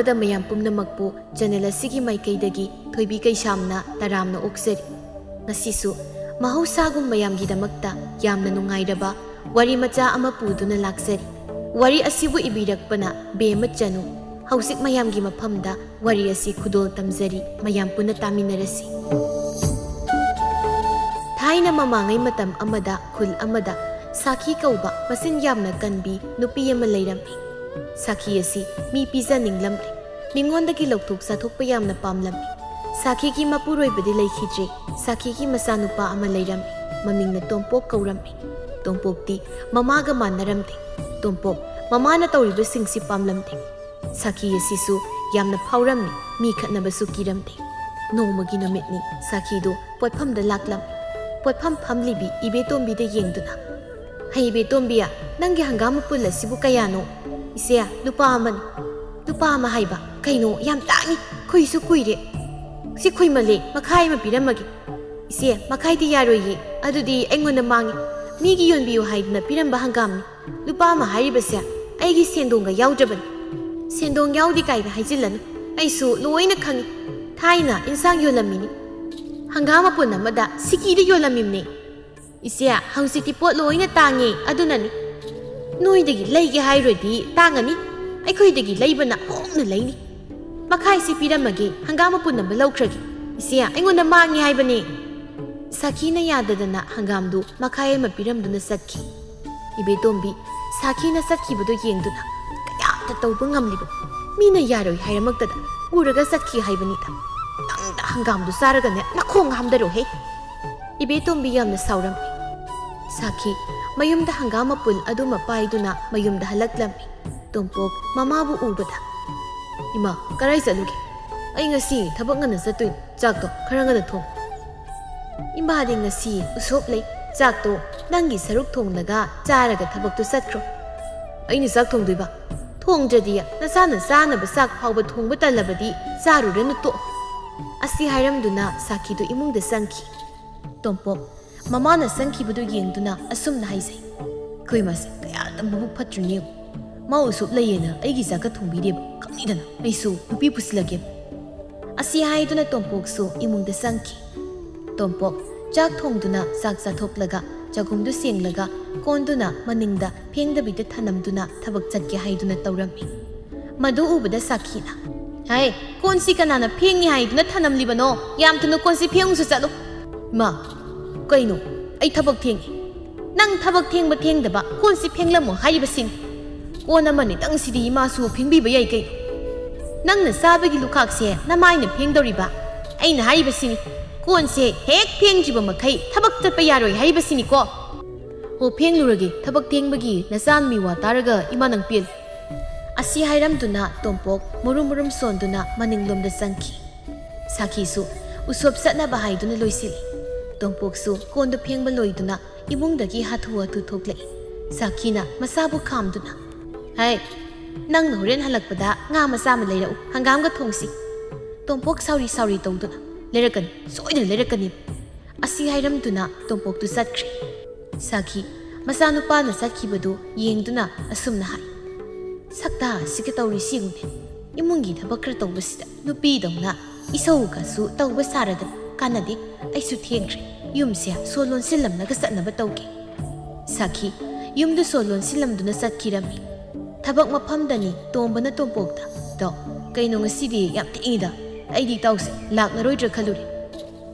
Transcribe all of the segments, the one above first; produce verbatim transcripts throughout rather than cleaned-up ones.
ꯗ ꯃꯌꯥꯝ ꯄꯨꯝꯅꯃꯛꯄꯨ ꯆꯦꯅꯦꯜ ꯑꯁꯤꯒꯤ ꯃꯥꯏꯀꯩꯗꯒꯤ ꯊꯣꯏꯕꯤ ꯀꯩꯁꯥꯝꯅ ꯇꯔꯥꯝꯅ ꯑꯣꯛꯆꯔꯤ꯫ ꯉꯁꯤꯁꯨ ꯃꯍꯧꯁꯥꯒꯨꯝ ꯃꯌꯥꯝꯒꯤꯗꯃꯛꯇ ꯌꯥꯝꯅ ꯅꯨꯡꯉꯥꯏꯔꯕ ꯋꯥꯔꯤ ꯃꯆꯥ ꯑꯃ ꯄꯨꯗꯨꯅ ꯂꯥꯛꯆꯔꯤ꯫ ꯋꯥꯔꯤ ꯑꯁꯤꯕꯨ ꯏꯕꯤꯔꯛꯄꯅ ꯕꯦꯝꯃ ꯆꯅꯨ꯫ ꯍꯧꯖꯤꯛ ꯃꯌꯥꯝꯒꯤ ꯃꯐꯝꯗ ꯋꯥꯔꯤ ꯑꯁꯤ ꯈꯨꯗꯣꯜ ꯇꯝꯖꯔꯤ, ꯃꯌꯥꯝ ꯄꯨꯟꯅ ꯇꯥꯃꯤꯟꯅꯔꯁꯤ꯫ ꯊꯥꯏꯅ ꯃꯃꯥꯡꯉꯩ ꯃꯇꯝ ꯑꯃꯗ ꯈꯨꯜ ꯑꯃꯗ ꯁꯥꯈꯤ ꯀꯧꯕ ꯃꯆꯤꯟ ꯌꯥꯝꯅ ꯀꯟꯕꯤ ꯅꯨꯄꯤ ꯑꯃ ꯂꯩꯔꯝꯃꯤ꯫ ꯁꯥꯈꯤ ꯑꯁꯤ ꯃꯤ ꯄꯤꯖꯅꯤꯡꯂꯝꯂꯦ꯫ ꯃꯤꯉꯣꯟꯗꯒꯤ ꯂꯧꯊꯣꯛ ꯆꯥꯊꯣꯛꯄ ꯌꯥꯝꯅ ꯄꯥꯝꯂꯝꯃꯤ꯫ ꯁꯥꯈꯤꯒꯤ ꯃꯄꯨꯔꯣꯏꯕꯗꯤ ꯂꯩꯈꯤꯗ꯭ꯔꯦ꯫ ꯁꯥꯈꯤꯒꯤ ꯃꯆꯥꯅꯨꯄꯥ ꯑꯃ ꯂꯩꯔꯝꯃꯤ꯫ ꯃꯃꯤꯡꯅ ꯇꯣꯝꯄꯣꯛ ꯀꯧꯔꯝꯃꯤ꯫ ꯇꯣꯝꯄꯣꯛꯇꯤ ꯃꯃꯥꯒ ꯃꯥꯟꯅꯔꯝꯗꯦ꯫ ꯇꯣꯝꯄꯣꯛ ꯃꯃꯥꯅ ꯇꯧꯔꯤꯕꯁꯤꯡꯁꯤ ꯄꯥꯝꯂꯝꯗꯦ꯫ ꯁꯥꯈꯤ ꯑꯁꯤꯁꯨ ꯌꯥꯝꯅ ꯐꯥꯎꯔꯝꯃꯤ꯫ ꯃꯤ ꯈꯠꯅꯕꯁꯨ ꯀꯤꯔꯝꯗꯦ꯫ ꯅꯣꯡꯃꯒꯤ ꯅꯨꯃꯤꯠꯅꯤ꯫ ꯁꯥꯈꯤꯗꯨ ꯄꯣꯠꯐꯝꯗ ꯂꯥꯛꯂꯝꯃꯤ꯫ ꯄꯣꯠꯐꯝ ꯐꯝꯂꯤꯕꯤ ꯏꯕꯦꯇꯣꯝꯕꯤꯗ ꯌꯦꯡꯗꯨꯅ, "ꯍꯩ ꯏꯕꯦꯇꯣꯝꯕꯤ, ꯅꯪꯒꯤ ꯍꯪꯒꯥꯝ ꯃꯄꯨꯜ ꯑꯁꯤꯕꯨ ꯀꯌꯥꯅꯣ?" "ꯏꯆꯦ, ꯂꯨꯄꯥ ꯑꯃꯅꯤ꯫" "ꯂꯨꯄꯥ ꯑꯃ ꯍꯥꯏꯕ? ꯀꯩꯅꯣ, ꯌꯥꯝ ꯇꯥꯡꯏ꯫ ꯈꯨꯏꯁꯨ ꯀꯨꯏꯔꯦ꯫ ꯁꯤ ꯈꯨꯏꯃꯜꯂꯦ, ꯃꯈꯥꯏ ꯑꯃ ꯄꯤꯔꯝꯃꯒꯦ꯫" "ꯏꯆꯦ, ꯃꯈꯥꯏꯗꯤ ꯌꯥꯔꯣꯏꯌꯦ, ꯑꯗꯨꯗꯤ ꯑꯩꯉꯣꯟꯗ ꯃꯥꯡꯉꯤ꯫ ꯃꯤꯒꯤ ꯌꯣꯟꯕꯤꯌꯨ ꯍꯥꯏꯗꯅ ꯄꯤꯔꯝꯕ ꯍꯪꯒꯥꯝꯅꯤ꯫ ꯂꯨꯄꯥ ꯑꯃ ꯍꯥꯏꯔꯤꯕꯁꯦ ꯑꯩꯒꯤ ꯁꯦꯟꯗꯣꯡꯒ ꯌꯥꯎꯗ꯭ꯔꯕꯅꯤ꯫" "ꯁꯦꯟꯗꯣꯡ ꯌꯥꯎꯗꯦ ꯀꯥꯏꯅ ꯍꯥꯏꯖꯤꯜꯂꯅꯨ꯫ ꯑꯩꯁꯨ ꯂꯣꯏꯅ ꯈꯪꯉꯤ꯫ ꯊꯥꯏꯅ ꯏꯟꯁꯥꯡ ꯌꯣꯜꯂꯝꯃꯤꯅꯤ꯫ ꯍꯪꯒꯥꯝ ꯃꯄꯨꯟ ꯑꯃꯗ ꯁꯤꯀꯤꯗ ꯌꯣꯜꯂꯝꯃꯤꯕꯅꯦ꯫" "ꯏꯆꯦ, ꯍꯧꯖꯤꯛꯇꯤ ꯄꯣꯠ ꯂꯣꯏꯅ ꯇꯥꯡꯉꯦ, ꯑꯗꯨꯅꯅꯤ꯫ ꯅꯣꯏꯗꯒꯤ ꯂꯩꯒꯦ ꯍꯥꯏꯔꯨꯔꯗꯤ ꯇꯥꯡꯉꯅꯤ꯫ ꯑꯩꯈꯣꯏꯗꯒꯤ ꯂꯩꯕꯅ ꯍꯣꯡꯅ ꯂꯩꯅꯤ꯫ ꯃꯈꯥꯏꯁꯤ ꯄꯤꯔꯝꯃꯒꯦ, ꯍꯪꯒꯥꯝ ꯃꯄꯨꯟ ꯑꯃ ꯂꯧꯈ꯭ꯔꯒꯦ꯫" "ꯏꯆꯦ, ꯑꯩꯉꯣꯟꯗ ꯃꯥꯡꯉꯦ ꯍꯥꯏꯕꯅꯦ꯫" ꯁꯥꯈꯤꯅ ꯌꯥꯗꯗꯅ ꯍꯪꯒꯥꯝꯗꯨ ꯃꯈꯥꯏ ꯑꯃ ꯄꯤꯔꯝꯗꯨꯅ ꯆꯠꯈꯤ꯫ ꯏꯕꯦꯇꯣꯝꯕꯤ ꯁꯥꯈꯤꯅ ꯆꯠꯈꯤꯕꯗꯨ ꯌꯦꯡꯗꯨꯅ, "ꯀꯌꯥꯝꯇ ꯇꯧꯕ ꯉꯝꯂꯤꯕꯅꯣ? ꯃꯤꯅ ꯌꯥꯔꯣꯏ ꯍꯥꯏꯔꯃꯛꯇꯗ ꯄꯨꯔꯒ ꯆꯠꯈꯤ ꯍꯥꯏꯕꯅꯤꯗ꯫ ꯅꯪꯗ ꯍꯪꯒꯥꯝꯗꯨ ꯆꯥꯔꯒꯅꯦ ꯅꯈꯣꯡ ꯍꯥꯝꯗꯔꯣꯍꯦ꯫" ꯏꯕꯦꯇꯣꯝꯕꯤ ꯌꯥꯝꯅ ꯁꯥꯎꯔꯝꯃꯤ꯫ ꯁꯥꯈꯤ ꯃꯌꯨꯝꯗ ꯍꯪꯒꯥꯝ ꯃꯄꯨꯟ ꯑꯗꯨꯃ ꯄꯥꯏꯗꯨꯅ ꯃꯌꯨꯝꯗ ꯍꯜꯂꯛꯂꯝꯃꯤ꯫ ꯇꯣꯝꯄꯣꯛ ꯃꯃꯥꯕꯨ ꯎꯕꯗ, "ꯏꯃꯥ, ꯀꯔꯥꯏ ꯆꯠꯂꯨꯒꯦ?" "ꯑꯩ ꯉꯁꯤ ꯊꯕꯛ ꯉꯟꯅ ꯆꯠꯇꯣꯏꯅꯤ꯫ ꯆꯥꯛꯇꯣ ꯈꯔ ꯉꯟꯅ ꯊꯣꯡ꯫" "ꯏꯃꯥꯗꯤ ꯉꯁꯤ ꯎꯁꯣꯞ ꯂꯩ꯫ ꯆꯥꯛꯇꯣ ꯅꯪꯒꯤ ꯁꯔꯨꯛ ꯊꯣꯡꯂꯒ ꯆꯥꯔꯒ ꯊꯕꯛꯇꯣ ꯆꯠꯈ꯭ꯔꯣ꯫" "ꯑꯩꯅ ꯆꯥꯛ ꯊꯣꯡꯗꯣꯏꯕ?" "ꯊꯣꯡꯗ꯭ꯔꯗꯤ ꯅꯆꯥꯅ ꯆꯥꯅꯕ ꯆꯥꯛ ꯐꯥꯎꯕ ꯊꯣꯡꯕ ꯇꯜꯂꯕꯗꯤ ꯆꯥꯔꯨꯔꯅꯨ, ꯇꯣꯛꯑꯣ꯫" ꯑꯁꯤ ꯍꯥꯏꯔꯝꯗꯨꯅ ꯁꯥꯈꯤꯗꯨ ꯏꯃꯨꯡꯗ ꯆꯪꯈꯤ꯫ ꯇꯣꯝꯄꯣꯛ ꯃꯃꯥꯅ ꯆꯪꯈꯤꯕꯗꯨ ꯌꯦꯡꯗꯨꯅ ꯑꯁꯨꯝꯅ ꯍꯥꯏꯖꯩ, "ꯑꯩꯈꯣꯏ ꯃꯥꯁꯦ ꯀꯌꯥꯗ ꯃꯕꯨꯛ ꯐꯠꯇ꯭ꯔꯤꯅꯣ ꯌꯦꯡꯉꯨ꯫ ꯃꯥ ꯎꯁꯣꯞ ꯂꯩꯌꯦꯅ ꯑꯩꯒꯤ ꯆꯥꯛꯀ ꯊꯣꯡꯕꯤꯗꯦꯕ, ꯈꯪ ꯏꯗꯅ ꯑꯩꯁꯨ ꯅꯨꯄꯤ ꯄꯨꯁꯤꯜꯂꯒꯦ꯫ ꯑꯁꯤ ꯍꯥꯏꯗꯨꯅ ꯇꯣꯝꯄꯣꯛꯁꯨ ꯏꯃꯨꯡꯗ ꯆꯪꯈꯤ꯫ ꯇꯣꯝꯄꯣꯛ ꯆꯥꯛ ꯊꯣꯡꯗꯨꯅ ꯆꯥꯛ ꯆꯥꯊꯣꯛꯂꯒ ꯆꯒꯨꯝꯗꯨ ꯁꯦꯡꯂꯒ ꯀꯣꯟꯗꯨꯅ ꯃꯅꯤꯡꯗ ꯐꯦꯡꯗꯕꯤꯗ ꯊꯅꯝꯗꯨꯅ ꯊꯕꯛ ꯆꯠꯀꯦ ꯍꯥꯏꯗꯨꯅ ꯇꯧꯔꯝꯃꯤ꯫ ꯃꯗꯨ ꯎꯕꯗ ꯁꯥꯈꯤꯅ, "ꯍꯥꯏ, ꯀꯣꯟꯁꯤ ꯀꯅꯥꯅ ꯐꯦꯡꯉꯤ ꯍꯥꯏꯗꯨꯅ ꯊꯅꯝꯂꯤꯕꯅꯣ? ꯌꯥꯝ ꯊꯨꯅ ꯀꯣꯟꯁꯤ ꯐꯦꯡꯉꯨꯁꯨ ꯆꯠꯂꯨ꯫" "ꯏꯃꯥ, ꯀꯩꯅꯣ? ꯑꯩ ꯊꯕꯛ ꯊꯦꯡꯉꯤ꯫ ꯅꯪ ꯊꯕꯛ ꯊꯦꯡꯕ ꯊꯦꯡꯗꯕ ꯀꯣꯟꯁꯤ ꯐꯦꯡꯂꯝꯃꯣ ꯍꯥꯏꯔꯤꯕꯁꯤꯅꯤ꯫ ꯀꯣꯟ ꯑꯃꯅꯤꯇꯪꯁꯤꯗꯤ ꯏꯃꯥꯁꯨ ꯐꯦꯡꯕꯤꯕ ꯌꯥꯏ ꯀꯩꯅꯣ? ꯅꯪꯅ ꯆꯥꯕꯒꯤ ꯂꯨꯈꯥꯛꯁꯦ ꯅꯃꯥꯏꯅ ꯐꯦꯡꯗꯧꯔꯤꯕ? ꯑꯩꯅ ꯍꯥꯏꯔꯤꯕꯁꯤꯅꯤ, ꯀꯣꯟꯁꯦ ꯍꯦꯛ ꯐꯦꯡꯗ꯭ꯔꯤꯕ ꯃꯈꯩ ꯊꯕꯛ ꯆꯠꯄ ꯌꯥꯔꯣꯏ ꯍꯥꯏꯔꯤꯕꯁꯤꯅꯤꯀꯣ꯫" "ꯑꯣ, ꯐꯦꯡꯂꯨꯔꯒꯦ, ꯊꯕꯛ ꯊꯦꯡꯕꯒꯤ ꯅꯆꯥꯟ ꯃꯤ ꯋꯥ ꯇꯥꯔꯒ ꯏꯃꯥ ꯅꯪ ꯄꯦꯜꯂꯤ꯫" ꯑꯁꯤ ꯍꯥꯏꯔꯝꯗꯨꯅ ꯇꯣꯝꯄꯣꯛ ꯃꯨꯔꯨꯝ ꯃꯨꯔꯨꯝ ꯁꯣꯟꯗꯨꯅ ꯃꯅꯤꯡꯂꯣꯝꯗ ꯆꯪꯈꯤ꯫ ꯁꯥꯈꯤꯁꯨ ꯎꯁꯣꯞ ꯆꯠꯅꯕ ꯍꯥꯏꯗꯨꯅ ꯂꯣꯏꯁꯤꯜꯂꯤ꯫ ꯇꯣꯝꯄꯣꯛꯁꯨ ꯀꯣꯟꯗꯨ ꯐꯦꯡꯕ ꯂꯣꯏꯗꯨꯅ ꯏꯃꯨꯡꯗꯒꯤ ꯍꯥꯊꯨ ꯍꯥꯊꯨ ꯊꯣꯛꯂꯛꯏ꯫ ꯁꯥꯈꯤꯅ ꯃꯁꯥꯕꯨ ꯈꯥꯝꯗꯨꯅ, "ꯍꯥꯏ, ꯅꯪꯅ ꯍꯣꯔꯦꯟ ꯍꯜꯂꯛꯄꯗ ꯉꯥ ꯃꯆꯥ ꯑꯃ ꯂꯩꯔꯛꯎ, ꯍꯪꯒꯥꯝꯒ ꯊꯣꯡꯁꯤ꯫" ꯇꯣꯝꯄꯣꯛ ꯁꯥꯎꯔꯤ ꯁꯥꯎꯔꯤ ꯇꯧꯗꯨꯅ, "ꯂꯩꯔꯛꯀꯅꯤ, ꯁꯣꯏꯗꯅ ꯂꯩꯔꯛꯀꯅꯤ꯫" ꯑꯁꯤ ꯍꯥꯏꯔꯝꯗꯨꯅ ꯇꯣꯝꯄꯣꯛꯇꯨ ꯆꯠꯈ꯭ꯔꯦ꯫ ꯁꯥꯈꯤ ꯃꯆꯥꯅꯨꯄꯥꯅ ꯆꯠꯈꯤꯕꯗꯨ ꯌꯦꯡꯗꯨꯅ ꯑꯁꯨꯝꯅ ꯍꯥꯏ, "ꯁꯛꯇꯥ ꯑꯁꯤꯒ ꯇꯧꯔꯤꯁꯤ ꯌꯦꯡꯉꯨꯅꯦ꯫ ꯏꯃꯨꯡꯒꯤ ꯊꯕꯛ ꯈꯔ ꯇꯧꯕꯁꯤꯗ ꯅꯨꯄꯤꯗꯧꯅ ꯏꯁꯧꯒꯁꯨ ꯇꯧꯕ ꯁꯥꯔꯗꯅ ꯀꯥꯟꯅꯗꯦ꯫ ꯑꯩꯁꯨ ꯊꯦꯡꯈ꯭ꯔꯦ꯫ ꯌꯨꯝꯁꯦ ꯁꯣ ꯂꯣꯟꯁꯤꯜꯂꯝꯂꯒ ꯆꯠꯅꯕ ꯇꯧꯒꯦ꯫" ꯁꯥꯈꯤ ꯌꯨꯝꯗꯨ ꯁꯣ ꯂꯣꯟꯁꯤꯜꯂꯝꯗꯨꯅ ꯆꯠꯈꯤꯔꯝꯃꯤ꯫ ꯊꯕꯛ ꯃꯐꯝꯗꯅꯤ ꯇꯣꯝꯕꯅ ꯇꯣꯝꯄꯣꯛꯇ, "ꯏꯇꯥꯎ, ꯀꯩꯅꯣ ꯉꯁꯤꯗꯤ ꯌꯥꯝ ꯊꯦꯡꯉꯤꯗ? ꯑꯩꯗꯤ ꯏꯇꯥꯎꯁꯦ ꯂꯥꯛꯂꯔꯣꯏꯗ꯭ꯔꯥ ꯈꯜꯂꯨꯔꯦ꯫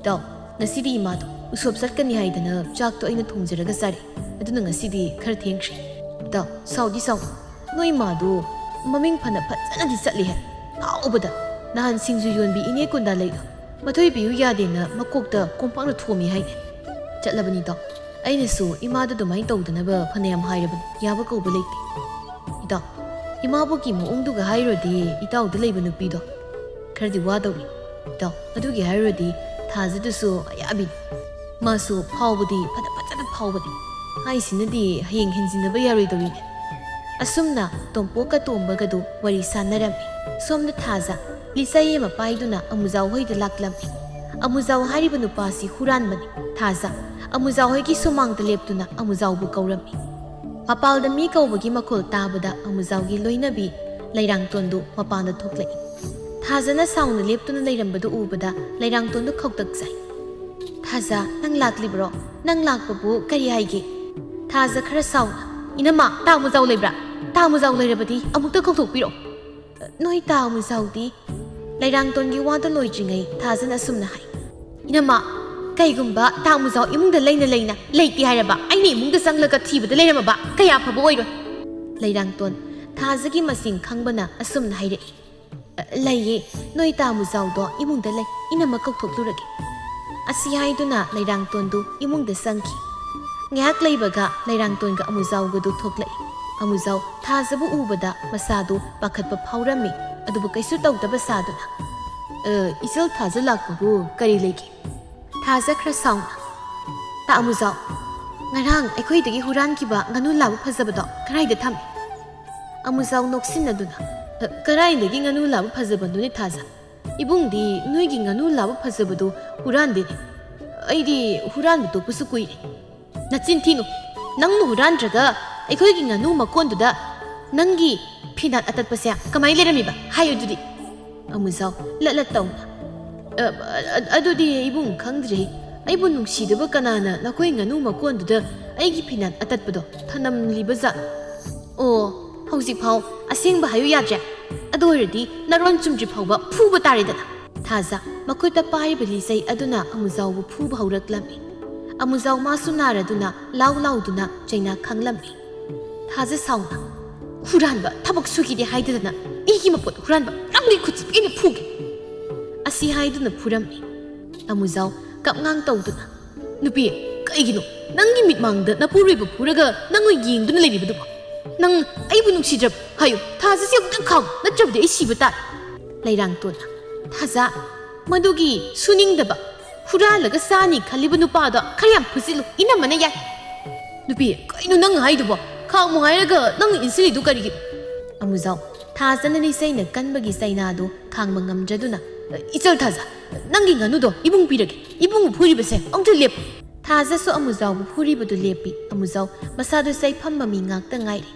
ꯏꯇꯥꯎ, ꯉꯁꯤꯗꯤ ꯏꯃꯥꯗꯣ ꯎꯁꯣꯞ ꯆꯠꯀꯅꯤ ꯍꯥꯏꯗꯅ ꯆꯥꯛꯇꯣ ꯑꯩꯅ ꯊꯣꯡꯖꯔꯒ ꯆꯥꯔꯦ꯫ ꯑꯗꯨꯅ ꯉꯁꯤꯗꯤ ꯈꯔ ꯊꯦꯡꯈ꯭ꯔꯦ꯫ ꯏꯇꯥꯎ, ꯁꯥꯎꯗꯤ ꯁꯥꯎ꯫ ꯅꯣꯏ ꯏꯃꯥꯗꯣ ꯃꯃꯤꯡ ꯐꯅ ꯐꯖꯅꯗꯤ ꯆꯠꯂꯤꯍꯦ꯫ ꯐꯥꯎꯕꯗ ꯅꯍꯥꯟ ꯁꯤꯡꯖꯨ ꯌꯣꯟꯕꯤ ꯏꯅꯦ ꯀꯨꯟꯗꯥ ꯂꯩꯗꯣ ꯃꯊꯣꯏ ꯄꯤꯌꯨ ꯌꯥꯗꯦꯅ ꯃꯀꯣꯛꯇ ꯀꯣꯝꯄꯥꯛꯅ ꯊꯣꯝꯃꯤ ꯍꯥꯏꯅꯦ꯫ ꯆꯠꯂꯕꯅꯤ ꯏꯇꯥꯎ꯫ ꯑꯩꯅꯁꯨ ꯏꯃꯥꯗ ꯑꯗꯨꯃꯥꯏꯅ ꯇꯧꯗꯅꯕ ꯐꯅꯌꯥꯝ ꯍꯥꯏꯔꯕꯅꯤ, ꯌꯥꯕ ꯀꯧꯕ ꯂꯩꯇꯦ꯫ ꯏꯇꯥꯎ, ꯏꯃꯥꯕꯣꯛꯀꯤ ꯃꯑꯣꯡꯗꯨꯒ ꯍꯥꯏꯔꯨꯔꯗꯤ ꯏꯇꯥꯎꯗ ꯂꯩꯕ ꯅꯨꯄꯤꯗꯣ ꯈꯔꯗꯤ ꯋꯥꯗꯧꯔꯤ꯫ ꯏꯇꯥꯎ, ꯑꯗꯨꯒꯤ ꯍꯥꯏꯔꯨꯔꯗꯤ ꯊꯥꯖꯗꯨꯁꯨ ꯑꯌꯥꯕꯤꯅꯤ꯫ ꯃꯥꯁꯨ ꯐꯥꯎꯕꯗꯤ ꯐꯅ ꯐꯖꯅ ꯐꯥꯎꯕꯅꯤ꯫ ꯍꯥꯏꯁꯤꯅꯗꯤ ꯍꯌꯦꯡ ꯍꯦꯟꯖꯤꯟꯅꯕ ꯌꯥꯔꯣꯏꯗꯧꯔꯤꯅꯦ꯫" ꯑꯁꯨꯝꯅ ꯇꯣꯝꯄꯣꯛꯀ ꯇꯣꯝꯕꯒꯗꯨ ꯋꯥꯔꯤ ꯁꯥꯟꯅꯔꯝꯃꯤ꯫ ꯁꯣꯝꯗ ꯊꯥꯖ ꯂꯤꯆꯩ ꯑꯃ ꯄꯥꯏꯗꯨꯅ ꯑꯃꯨꯖꯥꯎ ꯍꯣꯏꯗ ꯂꯥꯛꯂꯝꯃꯤ꯫ ꯑꯃꯨꯖꯥꯎ ꯍꯥꯏꯔꯤꯕ ꯅꯨꯄꯥꯁꯤ ꯍꯨꯔꯥꯟꯕꯅꯤ꯫ ꯊꯥꯖ ꯑꯃꯨꯖꯥꯎ ꯍꯣꯏꯒꯤ ꯁꯨꯃꯥꯡꯗ ꯂꯦꯞꯇꯨꯅ ꯑꯃꯨꯖꯥꯎꯕꯨ ꯀꯧꯔꯝꯃꯤ꯫ ꯃꯄꯥꯜꯗ ꯃꯤ ꯀꯧꯕꯒꯤ ꯃꯈꯣꯜ ꯇꯥꯕꯗ ꯑꯃꯨꯖꯥꯎꯒꯤ ꯂꯣꯏꯅꯕꯤ ꯂꯩꯔꯥꯡꯇꯣꯟꯗꯨ ꯃꯄꯥꯟꯗ ꯊꯣꯛꯂꯛꯏ꯫ ꯊꯥꯖꯅ ꯁꯥꯎꯅ ꯂꯦꯞꯇꯨꯅ ꯂꯩꯔꯝꯕꯗꯨ ꯎꯕꯗ ꯂꯩꯔꯥꯡꯇꯣꯟꯗꯨ ꯈꯧꯇꯛ ꯆꯥꯏ꯫ "ꯊꯥꯖ, ꯅꯪ ꯂꯥꯛꯂꯤꯕ꯭ꯔꯣ? ꯅꯪ ꯂꯥꯛꯄꯕꯨ ꯀꯔꯤ ꯍꯥꯏꯒꯦ?" ꯊꯥꯖ ꯈꯔ ꯁꯥꯎꯅ, "ꯏꯅꯝꯃ, ꯇꯥ ꯃꯨꯖꯥꯎ ꯂꯩꯕ꯭ꯔꯥ? ꯇꯥ ꯃꯨꯖꯥꯎ ꯂꯩꯔꯕꯗꯤ ꯑꯃꯨꯛꯇ ꯀꯧꯊꯣꯛꯄꯤꯔꯣ꯫" "ꯅꯣꯏ ꯇꯥ ꯃꯨꯖꯥꯎꯗꯤ?" ꯂꯩꯔꯥꯡꯇꯣꯟꯒꯤ ꯋꯥꯗꯨ ꯂꯣꯏꯗ꯭ꯔꯤꯉꯩ ꯊꯥꯖꯅ ꯑꯁꯨꯝꯅ ꯍꯥꯏ, "ꯏꯅꯝꯃ, ꯀꯩꯒꯨꯝꯕ ꯇꯥ ꯃꯨꯖꯥꯎ ꯏꯃꯨꯡꯗ ꯂꯩꯅ ꯂꯩꯅ ꯂꯩꯇꯦ ꯍꯥꯏꯔꯕ, ꯑꯩꯅ ꯏꯃꯨꯡꯗ ꯆꯪꯂꯒ ꯊꯤꯕꯗ ꯂꯩꯔꯝꯃꯕ ꯀꯌꯥ ꯐꯕ ꯑꯣꯏꯔꯣꯏ꯫" ꯂꯩꯔꯥꯡꯇꯣꯟ, ꯊꯥꯖꯒꯤ ꯃꯁꯤꯡ ꯈꯪꯕꯅ ꯑꯁꯨꯝꯅ ꯍꯥꯏꯔꯛꯏ, "ꯂꯩꯌꯦ, ꯅꯣꯏ ꯇꯥ ꯃꯨꯖꯥꯎꯗꯣ ꯏꯃꯨꯡꯗ ꯂꯩ, ꯏꯅꯝꯃ ꯀꯧꯊꯣꯛꯂꯨꯔꯒꯦ꯫" ꯑꯁꯤ ꯍꯥꯏꯗꯨꯅ ꯂꯩꯔꯥꯡꯇꯣꯟꯗꯨ ꯏꯃꯨꯡꯗ ꯆꯪꯈꯤ꯫ ꯉꯥꯏꯍꯥꯛ ꯂꯩꯕꯒ ꯂꯩꯔꯥꯡꯇꯣꯟꯒ ꯑꯃꯨꯖꯥꯎꯒꯗꯨ ꯊꯣꯛꯂꯛꯏ꯫ ꯑꯃꯨꯖꯥꯎ ꯊꯥꯖꯕꯨ ꯎꯕꯗ ꯃꯁꯥꯗꯨ ꯄꯥꯈꯠꯄ ꯐꯥꯎꯔꯝꯃꯤ, ꯑꯗꯨꯕꯨ ꯀꯩꯁꯨ ꯇꯧꯗꯕ ꯁꯥꯗꯨꯅ, "ꯑ, ꯏꯆꯜ ꯊꯥꯖ ꯂꯥꯛꯄꯕꯨ ꯀꯔꯤ ꯂꯩꯒꯦ?" ꯊꯥꯖ ꯈꯔ ꯁꯥꯎꯅ, "ꯇꯥ ꯑꯃꯨꯖꯥꯎ, ꯉꯔꯥꯡ ꯑꯩꯈꯣꯏꯗꯒꯤ ꯍꯨꯔꯥꯟꯈꯤꯕ ꯉꯥꯅꯨ ꯂꯥꯕ ꯐꯖꯕꯗꯣ ꯀꯗꯥꯏꯗ ꯊꯝꯃꯤ?" ꯑꯃꯨꯖꯥꯎ ꯅꯣꯛꯁꯤꯟꯅꯗꯨꯅ, "ꯑ, ꯀꯗꯥꯏꯗꯒꯤ ꯉꯥꯅꯨ ꯂꯥꯕ ꯐꯖꯕꯅꯣꯅꯦ ꯊꯥꯖ? ꯏꯕꯨꯡꯗꯤ ꯅꯣꯏꯒꯤ ꯉꯥꯅꯨ ꯂꯥꯕ ꯐꯖꯕꯗꯨ ꯍꯨꯔꯥꯟꯗꯦꯅꯦ꯫ ꯑꯩꯗꯤ ꯍꯨꯔꯥꯟꯕ ꯇꯣꯛꯄꯁꯨ ꯀꯨꯏꯔꯦ꯫" "ꯅꯆꯤꯟ ꯊꯤꯅꯨ꯫ ꯅꯪꯅ ꯍꯨꯔꯥꯟꯗ꯭ꯔꯒ ꯑꯩꯈꯣꯏꯒꯤ ꯉꯥꯅꯨ ꯃꯀꯣꯟꯗꯨꯗ ꯅꯪꯒꯤ ꯐꯤꯅꯥꯠ ꯑꯇꯠꯄꯁꯦ ꯀꯃꯥꯏꯅ ꯂꯩꯔꯝꯃꯤꯕ? ꯍꯥꯏꯌꯨ ꯑꯗꯨꯗꯤ꯫" ꯑꯃꯨꯖꯥꯎ ꯂꯠ ꯂꯠ ꯇꯧꯅ, "ꯑ, ꯑ, ꯑꯗꯨꯗꯤ ꯏꯕꯨꯡ ꯈꯪꯗ꯭ꯔꯦ꯫ ꯑꯩꯕꯨ ꯅꯨꯡꯁꯤꯗꯕ ꯀꯅꯥꯅ ꯅꯈꯣꯏ ꯉꯥꯅꯨ ꯃꯀꯣꯟꯗꯨꯗ ꯑꯩꯒꯤ ꯐꯤꯅꯥꯠ ꯑꯇꯠꯄꯗꯣ ꯊꯅꯝꯂꯤꯕ ꯖꯥꯠꯅꯣ? ꯑꯣ, ꯍꯧꯖꯤꯛꯐꯥꯎ ꯑꯁꯦꯡꯕ ꯍꯥꯏꯌꯨ ꯌꯥꯗ꯭ꯔꯦ? ꯑꯗꯨ ꯑꯣꯏꯔꯗꯤ ꯅꯔꯣꯟ ꯆꯨꯝꯗ꯭ꯔꯤ ꯐꯥꯎꯕ ꯐꯨꯕ ꯇꯥꯔꯦꯗꯅ꯫" ꯊꯥꯖ ꯃꯈꯨꯠꯇ ꯄꯥꯏꯔꯤꯕ ꯂꯤꯆꯩ ꯑꯗꯨꯅ ꯑꯃꯨꯖꯥꯎꯕꯨ ꯐꯨꯕ ꯍꯧꯔꯛꯂꯝꯃꯤ꯫ ꯑꯃꯨꯖꯥꯎ ꯃꯥꯁꯨ ꯅꯥꯔꯗꯨꯅ ꯂꯥꯎ ꯂꯥꯎꯗꯨꯅ ꯆꯩꯅꯥ ꯈꯥꯡꯂꯝꯃꯤ꯫ ꯊꯥꯖ ꯁꯥꯎꯅ, "ꯍꯨꯔꯥꯟꯕ, ꯊꯕꯛ ꯁꯨꯈꯤꯗꯦ ꯍꯥꯏꯗꯗꯅ ꯃꯤꯒꯤ ꯃꯄꯣꯠ ꯍꯨꯔꯥꯟꯕ, ꯅꯪꯒꯤ ꯈꯨꯠꯁꯤ ꯑꯩꯅ ꯐꯨꯒꯦ!" ꯑꯁꯤ ꯍꯥꯏꯗꯨꯅ ꯐꯨꯔꯝꯃꯤ꯫ ꯑꯃꯨꯖꯥꯎ ꯀꯞꯉꯥꯡ ꯇꯧꯗꯨꯅ, "ꯅꯨꯄꯤ, ꯀꯩꯒꯤꯅꯣ ꯅꯪꯒꯤ ꯃꯤꯠꯃꯥꯡꯗ ꯅꯄꯨꯔꯣꯏꯕ ꯐꯨꯔꯒ ꯅꯪ ꯑꯣꯏ ꯌꯦꯡꯗꯨꯅ ꯂꯩꯔꯤꯕꯗꯨꯕꯣ? ꯅꯪ ꯑꯩꯕꯨ ꯅꯨꯡꯁꯤꯗ꯭ꯔꯕ? ꯍꯥꯏꯌꯨ, ꯊꯥꯖꯁꯤ ꯑꯃꯨꯛꯇꯪ ꯈꯥꯝꯃꯨ, ꯅꯠꯇ꯭ꯔꯕꯗꯤ ꯑꯩ ꯁꯤꯕ ꯇꯥꯔꯦ꯫" ꯂꯩꯔꯥꯡꯇꯣꯟꯅ, "ꯊꯥꯖ, ꯃꯗꯨꯒꯤ ꯁꯨꯅꯤꯡꯗꯕ, ꯍꯨꯔꯥꯜꯂꯒ ꯆꯥꯅꯤ ꯈꯜꯂꯤꯕ ꯅꯨꯄꯥꯗꯣ ꯈꯔ ꯌꯥꯝ ꯐꯨꯖꯤꯜꯂꯨ, ꯏꯅꯝꯃꯅ ꯌꯥꯏ꯫" "ꯅꯨꯄꯤ, ꯀꯩꯅꯣ ꯅꯪ ꯍꯥꯏꯗꯨꯕꯣ? ꯈꯥꯝꯃꯨ ꯍꯥꯏꯔꯒ ꯅꯪꯅ ꯏꯟꯁꯤꯜꯂꯤꯗꯨ ꯀꯔꯤꯒꯤꯅꯣ?" ꯑꯃꯨꯖꯥꯎ ꯊꯥꯖꯅ ꯂꯤꯆꯩꯅ ꯀꯟꯕꯒꯤ ꯆꯩꯅꯥꯗꯨ ꯈꯥꯡꯕ ꯉꯝꯗ꯭ꯔꯗꯨꯅ, "ꯏꯆꯜ ꯊꯥꯖ, ꯅꯪꯒꯤ ꯉꯥꯅꯨꯗꯣ ꯏꯕꯨꯡ ꯄꯤꯔꯒꯦ꯫ ꯏꯕꯨꯡꯕꯨ ꯐꯨꯔꯤꯕꯁꯦ ꯑꯃꯨꯛꯇ ꯂꯦꯞꯄꯨ꯫" ꯊꯥꯖꯁꯨ ꯑꯃꯨꯖꯥꯎꯕꯨ ꯐꯨꯔꯤꯕꯗꯨ ꯂꯦꯞꯄꯤ꯫ ꯑꯃꯨꯖꯥꯎ ꯃꯁꯥꯗꯨ ꯆꯩꯐꯝ ꯃꯃꯤ ꯉꯥꯛꯇ ꯉꯥꯏꯔꯦ꯫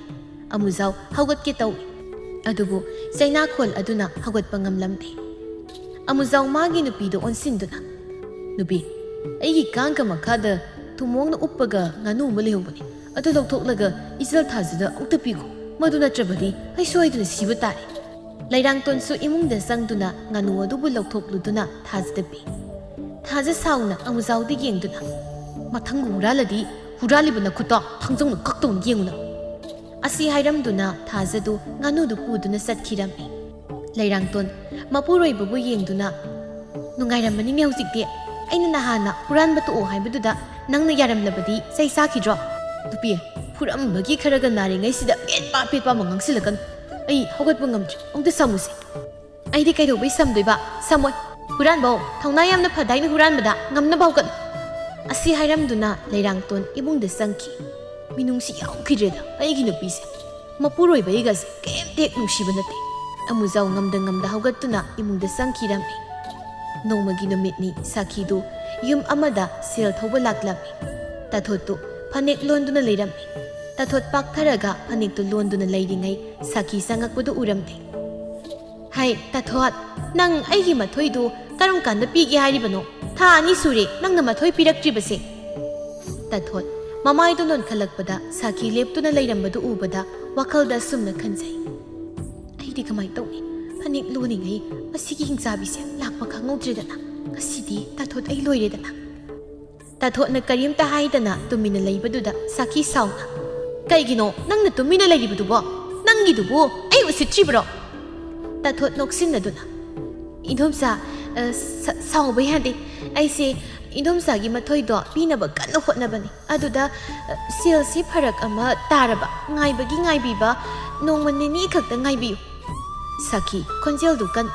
ꯑꯃꯨꯖꯥꯎ ꯍꯧꯒꯠꯀꯦ ꯇꯧꯏ꯫ ꯑꯗꯨꯕꯨ ꯆꯩꯅꯥꯈꯣꯜ ꯑꯗꯨꯅ ꯍꯧꯒꯠꯄ ꯉꯝꯂꯝꯗꯦ꯫ ꯑꯃꯨꯖꯥꯎ ꯃꯥꯒꯤ ꯅꯨꯄꯤꯗ ꯑꯣꯟꯁꯤꯟꯗꯨꯅ, "ꯅꯨꯄꯤ, ꯑꯩꯒꯤ ꯀꯥꯡꯒ ꯃꯈꯥꯗ ꯊꯨꯝꯃꯣꯡꯅ ꯎꯞꯄꯒ ꯉꯥꯅꯨ ꯑꯃ ꯂꯩꯍꯧꯕꯅꯤ꯫ ꯑꯗꯨ ꯂꯧꯊꯣꯛꯂꯒ ꯏꯆꯜ ꯊꯥꯖꯗ ꯑꯃꯨꯛꯇ ꯄꯤꯈꯣ꯫ ꯃꯗꯨ ꯅꯠꯇ꯭ꯔꯕꯗꯤ ꯑꯩ ꯁꯣꯏꯗꯅ ꯁꯤꯕ ꯇꯥꯔꯦ꯫" ꯂꯩꯔꯥꯡꯇꯣꯟꯁꯨ ꯏꯃꯨꯡꯗ ꯆꯪꯗꯨꯅ ꯉꯥꯅꯨ ꯑꯗꯨꯕꯨ ꯂꯧꯊꯣꯛꯂꯨꯗꯨꯅ ꯊꯥꯖꯗ ꯄꯤ꯫ ꯊꯥꯖ ꯁꯥꯎꯅ ꯑꯃꯨꯖꯥꯎꯗ ꯌꯦꯡꯗꯨꯅ, "ꯃꯊꯪꯕꯨ ꯍꯨꯔꯥꯜꯂꯗꯤ ꯍꯨꯔꯥꯜꯂꯤꯕ ꯅꯈꯨꯠꯇꯣ ꯊꯥꯡꯖꯧꯅ ꯀꯛꯇꯧꯅ ꯌꯦꯡꯉꯨꯅ꯫" ꯑꯁꯤ ꯍꯥꯏꯔꯝꯗꯨꯅ ꯊꯥꯖꯗꯨ ꯉꯥꯅꯨꯗꯨ ꯄꯨꯗꯨꯅ ꯆꯠꯈꯤꯔꯝꯃꯤ꯫ ꯂꯩꯔꯥꯡꯇꯣꯟ ꯃꯄꯨꯔꯣꯏꯕꯕꯨ ꯌꯦꯡꯗꯨꯅ, "ꯅꯨꯡꯉꯥꯏꯔꯝꯃꯅꯤꯅꯦ ꯍꯧꯖꯤꯛꯇꯤ꯫ ꯑꯩꯅ ꯅꯍꯥꯟꯅ ꯍꯨꯔꯥꯟꯕ ꯇꯣꯛꯑꯣ ꯍꯥꯏꯕꯗꯨꯗ ꯅꯪꯅ ꯌꯥꯔꯝꯂꯕꯗꯤ ꯆꯩ ꯆꯥꯈꯤꯗ꯭ꯔꯣ?" "ꯅꯨꯄꯤ, ꯐꯨꯔꯝꯕꯒꯤ ꯈꯔꯒ ꯅꯥꯔꯤꯉꯩꯁꯤꯗ ꯄꯦꯠꯄ ꯄꯦꯠꯄ ꯑꯃ ꯉꯥꯡꯁꯤꯜꯂꯛꯀꯅꯨ꯫ ꯑꯩ ꯍꯧꯒꯠꯄ ꯉꯝꯗ꯭ꯔꯤ꯫ ꯑꯃꯨꯛꯇ ꯁꯝꯃꯨꯁꯦ꯫" "ꯑꯩꯗꯤ ꯀꯩꯗꯧꯕꯩ ꯁꯝꯗꯣꯏꯕ? ꯁꯝꯃꯣꯏ꯫ ꯍꯨꯔꯥꯟꯕꯧ, ꯊꯧꯅꯥ ꯌꯥꯝꯅ ꯐꯗꯥꯏꯅ ꯍꯨꯔꯥꯟꯕꯗ꯫ ꯉꯝꯅꯕ ꯍꯧꯒꯠꯂꯨ꯫" ꯑꯁꯤ ꯍꯥꯏꯔꯝꯗꯨꯅ ꯂꯩꯔꯥꯡꯇꯣꯟ ꯏꯃꯨꯡꯗ ꯆꯪꯈꯤ꯫ ꯃꯤꯅꯨꯡꯁꯤ ꯌꯥꯎꯈꯤꯗ꯭ꯔꯦꯗ ꯑꯩꯒꯤ ꯅꯨꯄꯤꯁꯦ꯫ ꯃꯄꯨꯔꯣꯏꯕ ꯑꯩꯒꯁꯦ ꯀꯩꯝꯇ ꯍꯦꯛ ꯅꯨꯡꯁꯤꯕ ꯅꯠꯇꯦ꯫ ꯑꯃꯨꯖꯥꯎ ꯉꯝꯗ ꯉꯝꯗ ꯍꯧꯒꯠꯇꯨꯅ ꯏꯃꯨꯡꯗ ꯆꯪꯈꯤꯔꯝꯃꯤ꯫ ꯅꯣꯡꯃꯒꯤ ꯅꯨꯃꯤꯠꯅꯤ ꯁꯥꯈꯤꯗꯨ ꯌꯨꯝ ꯑꯃꯗ ꯁꯦꯜ ꯊꯧꯕ ꯂꯥꯛꯂꯝꯃꯤ꯫ ꯇꯥꯊꯣꯠꯇꯨ ꯐꯅꯦꯛ ꯂꯣꯟꯗꯨꯅ ꯂꯩꯔꯝꯃꯤ꯫ ꯇꯥꯊꯣꯠ ꯄꯥꯛꯊꯔꯒ ꯐꯅꯦꯛꯇꯨ ꯂꯣꯟꯗꯨꯅ ꯂꯩꯔꯤꯉꯩ ꯁꯥꯈꯤ ꯆꯪꯉꯛꯄꯗꯨ ꯎꯔꯝꯗꯦ꯫ "ꯍꯥꯏ, ꯇꯥꯊꯣꯠ, ꯅꯪ ꯑꯩꯒꯤ ꯃꯊꯣꯏꯗꯨ ꯀꯔꯝ ꯀꯥꯟꯗ ꯄꯤꯒꯦ ꯍꯥꯏꯔꯤꯕꯅꯣ? ꯊꯥ ꯑꯅꯤ ꯁꯨꯔꯦ ꯅꯪꯅ ꯃꯊꯣꯏ ꯄꯤꯔꯛꯇ꯭ꯔꯤꯕꯁꯦ꯫" ꯇꯥꯊꯣꯠ ꯃꯃꯥꯏꯗꯨ ꯅꯣꯟꯈꯠꯂꯛꯄꯗ ꯁꯥꯈꯤ ꯂꯦꯞꯇꯨꯅ ꯂꯩꯔꯝꯕꯗꯨ ꯎꯕꯗ ꯋꯥꯈꯜꯗ ꯑꯁꯨꯝꯅ ꯈꯟꯖꯩ, "ꯑꯩꯗꯤ ꯀꯃꯥꯏꯅ ꯇꯧꯅꯤ? ꯐꯅꯦꯛ ꯂꯣꯜꯂꯤꯉꯩ ꯃꯁꯤꯒꯤ ꯍꯤꯡꯆꯥꯕꯤꯁꯦ ꯂꯥꯛꯄ ꯈꯪꯍꯧꯗ꯭ꯔꯦꯗꯅ꯫ ꯉꯁꯤꯗꯤ ꯇꯥꯊꯣꯠ ꯑꯩ ꯂꯣꯏꯔꯦꯗꯅ꯫" ꯇꯥꯊꯣꯠꯅ ꯀꯔꯤꯝꯇ ꯍꯥꯏꯗꯅ ꯇꯨꯃꯤꯟꯅ ꯂꯩꯕꯗꯨꯗ ꯁꯥꯈꯤ ꯁꯥꯎꯅ, "ꯀꯩꯒꯤꯅꯣ ꯅꯪꯅ ꯇꯨꯃꯤꯟꯅ ꯂꯩꯔꯤꯕꯗꯨꯕꯣ? ꯅꯪꯒꯤꯗꯨꯕꯨ ꯑꯩ ꯎꯁꯤꯠꯇ꯭ꯔꯤꯕ꯭ꯔꯣ?" ꯇꯥꯊꯣꯠ ꯅꯣꯛꯁꯤꯟꯅꯗꯨꯅ, "ꯏꯟꯗꯣꯝꯆꯥ, ꯑ, ꯁ-, ꯁꯥꯎꯕ ꯌꯥꯗꯦ꯫ ꯑꯩꯁꯦ ꯏꯟꯗꯣꯝꯆꯥꯒꯤ ꯃꯊꯣꯏꯗꯣ ꯄꯤꯅꯕ ꯀꯟꯅ ꯍꯣꯠꯅꯕꯅꯤ꯫ ꯑꯗꯨꯗ, ꯑ, ꯁꯦꯜꯁꯤ ꯐꯔꯛ ꯑꯃ ꯇꯥꯔꯕ꯫ ꯉꯥꯏꯕꯒꯤ ꯉꯥꯏꯕꯤꯕ, ꯅꯣꯡꯃ ꯅꯤꯅꯤ ꯈꯛꯇ ꯉꯥꯏꯕꯤꯌꯨ꯫" ꯁꯥꯈꯤ, ꯈꯣꯟꯖꯦꯜꯗꯨ ꯀꯟꯅ,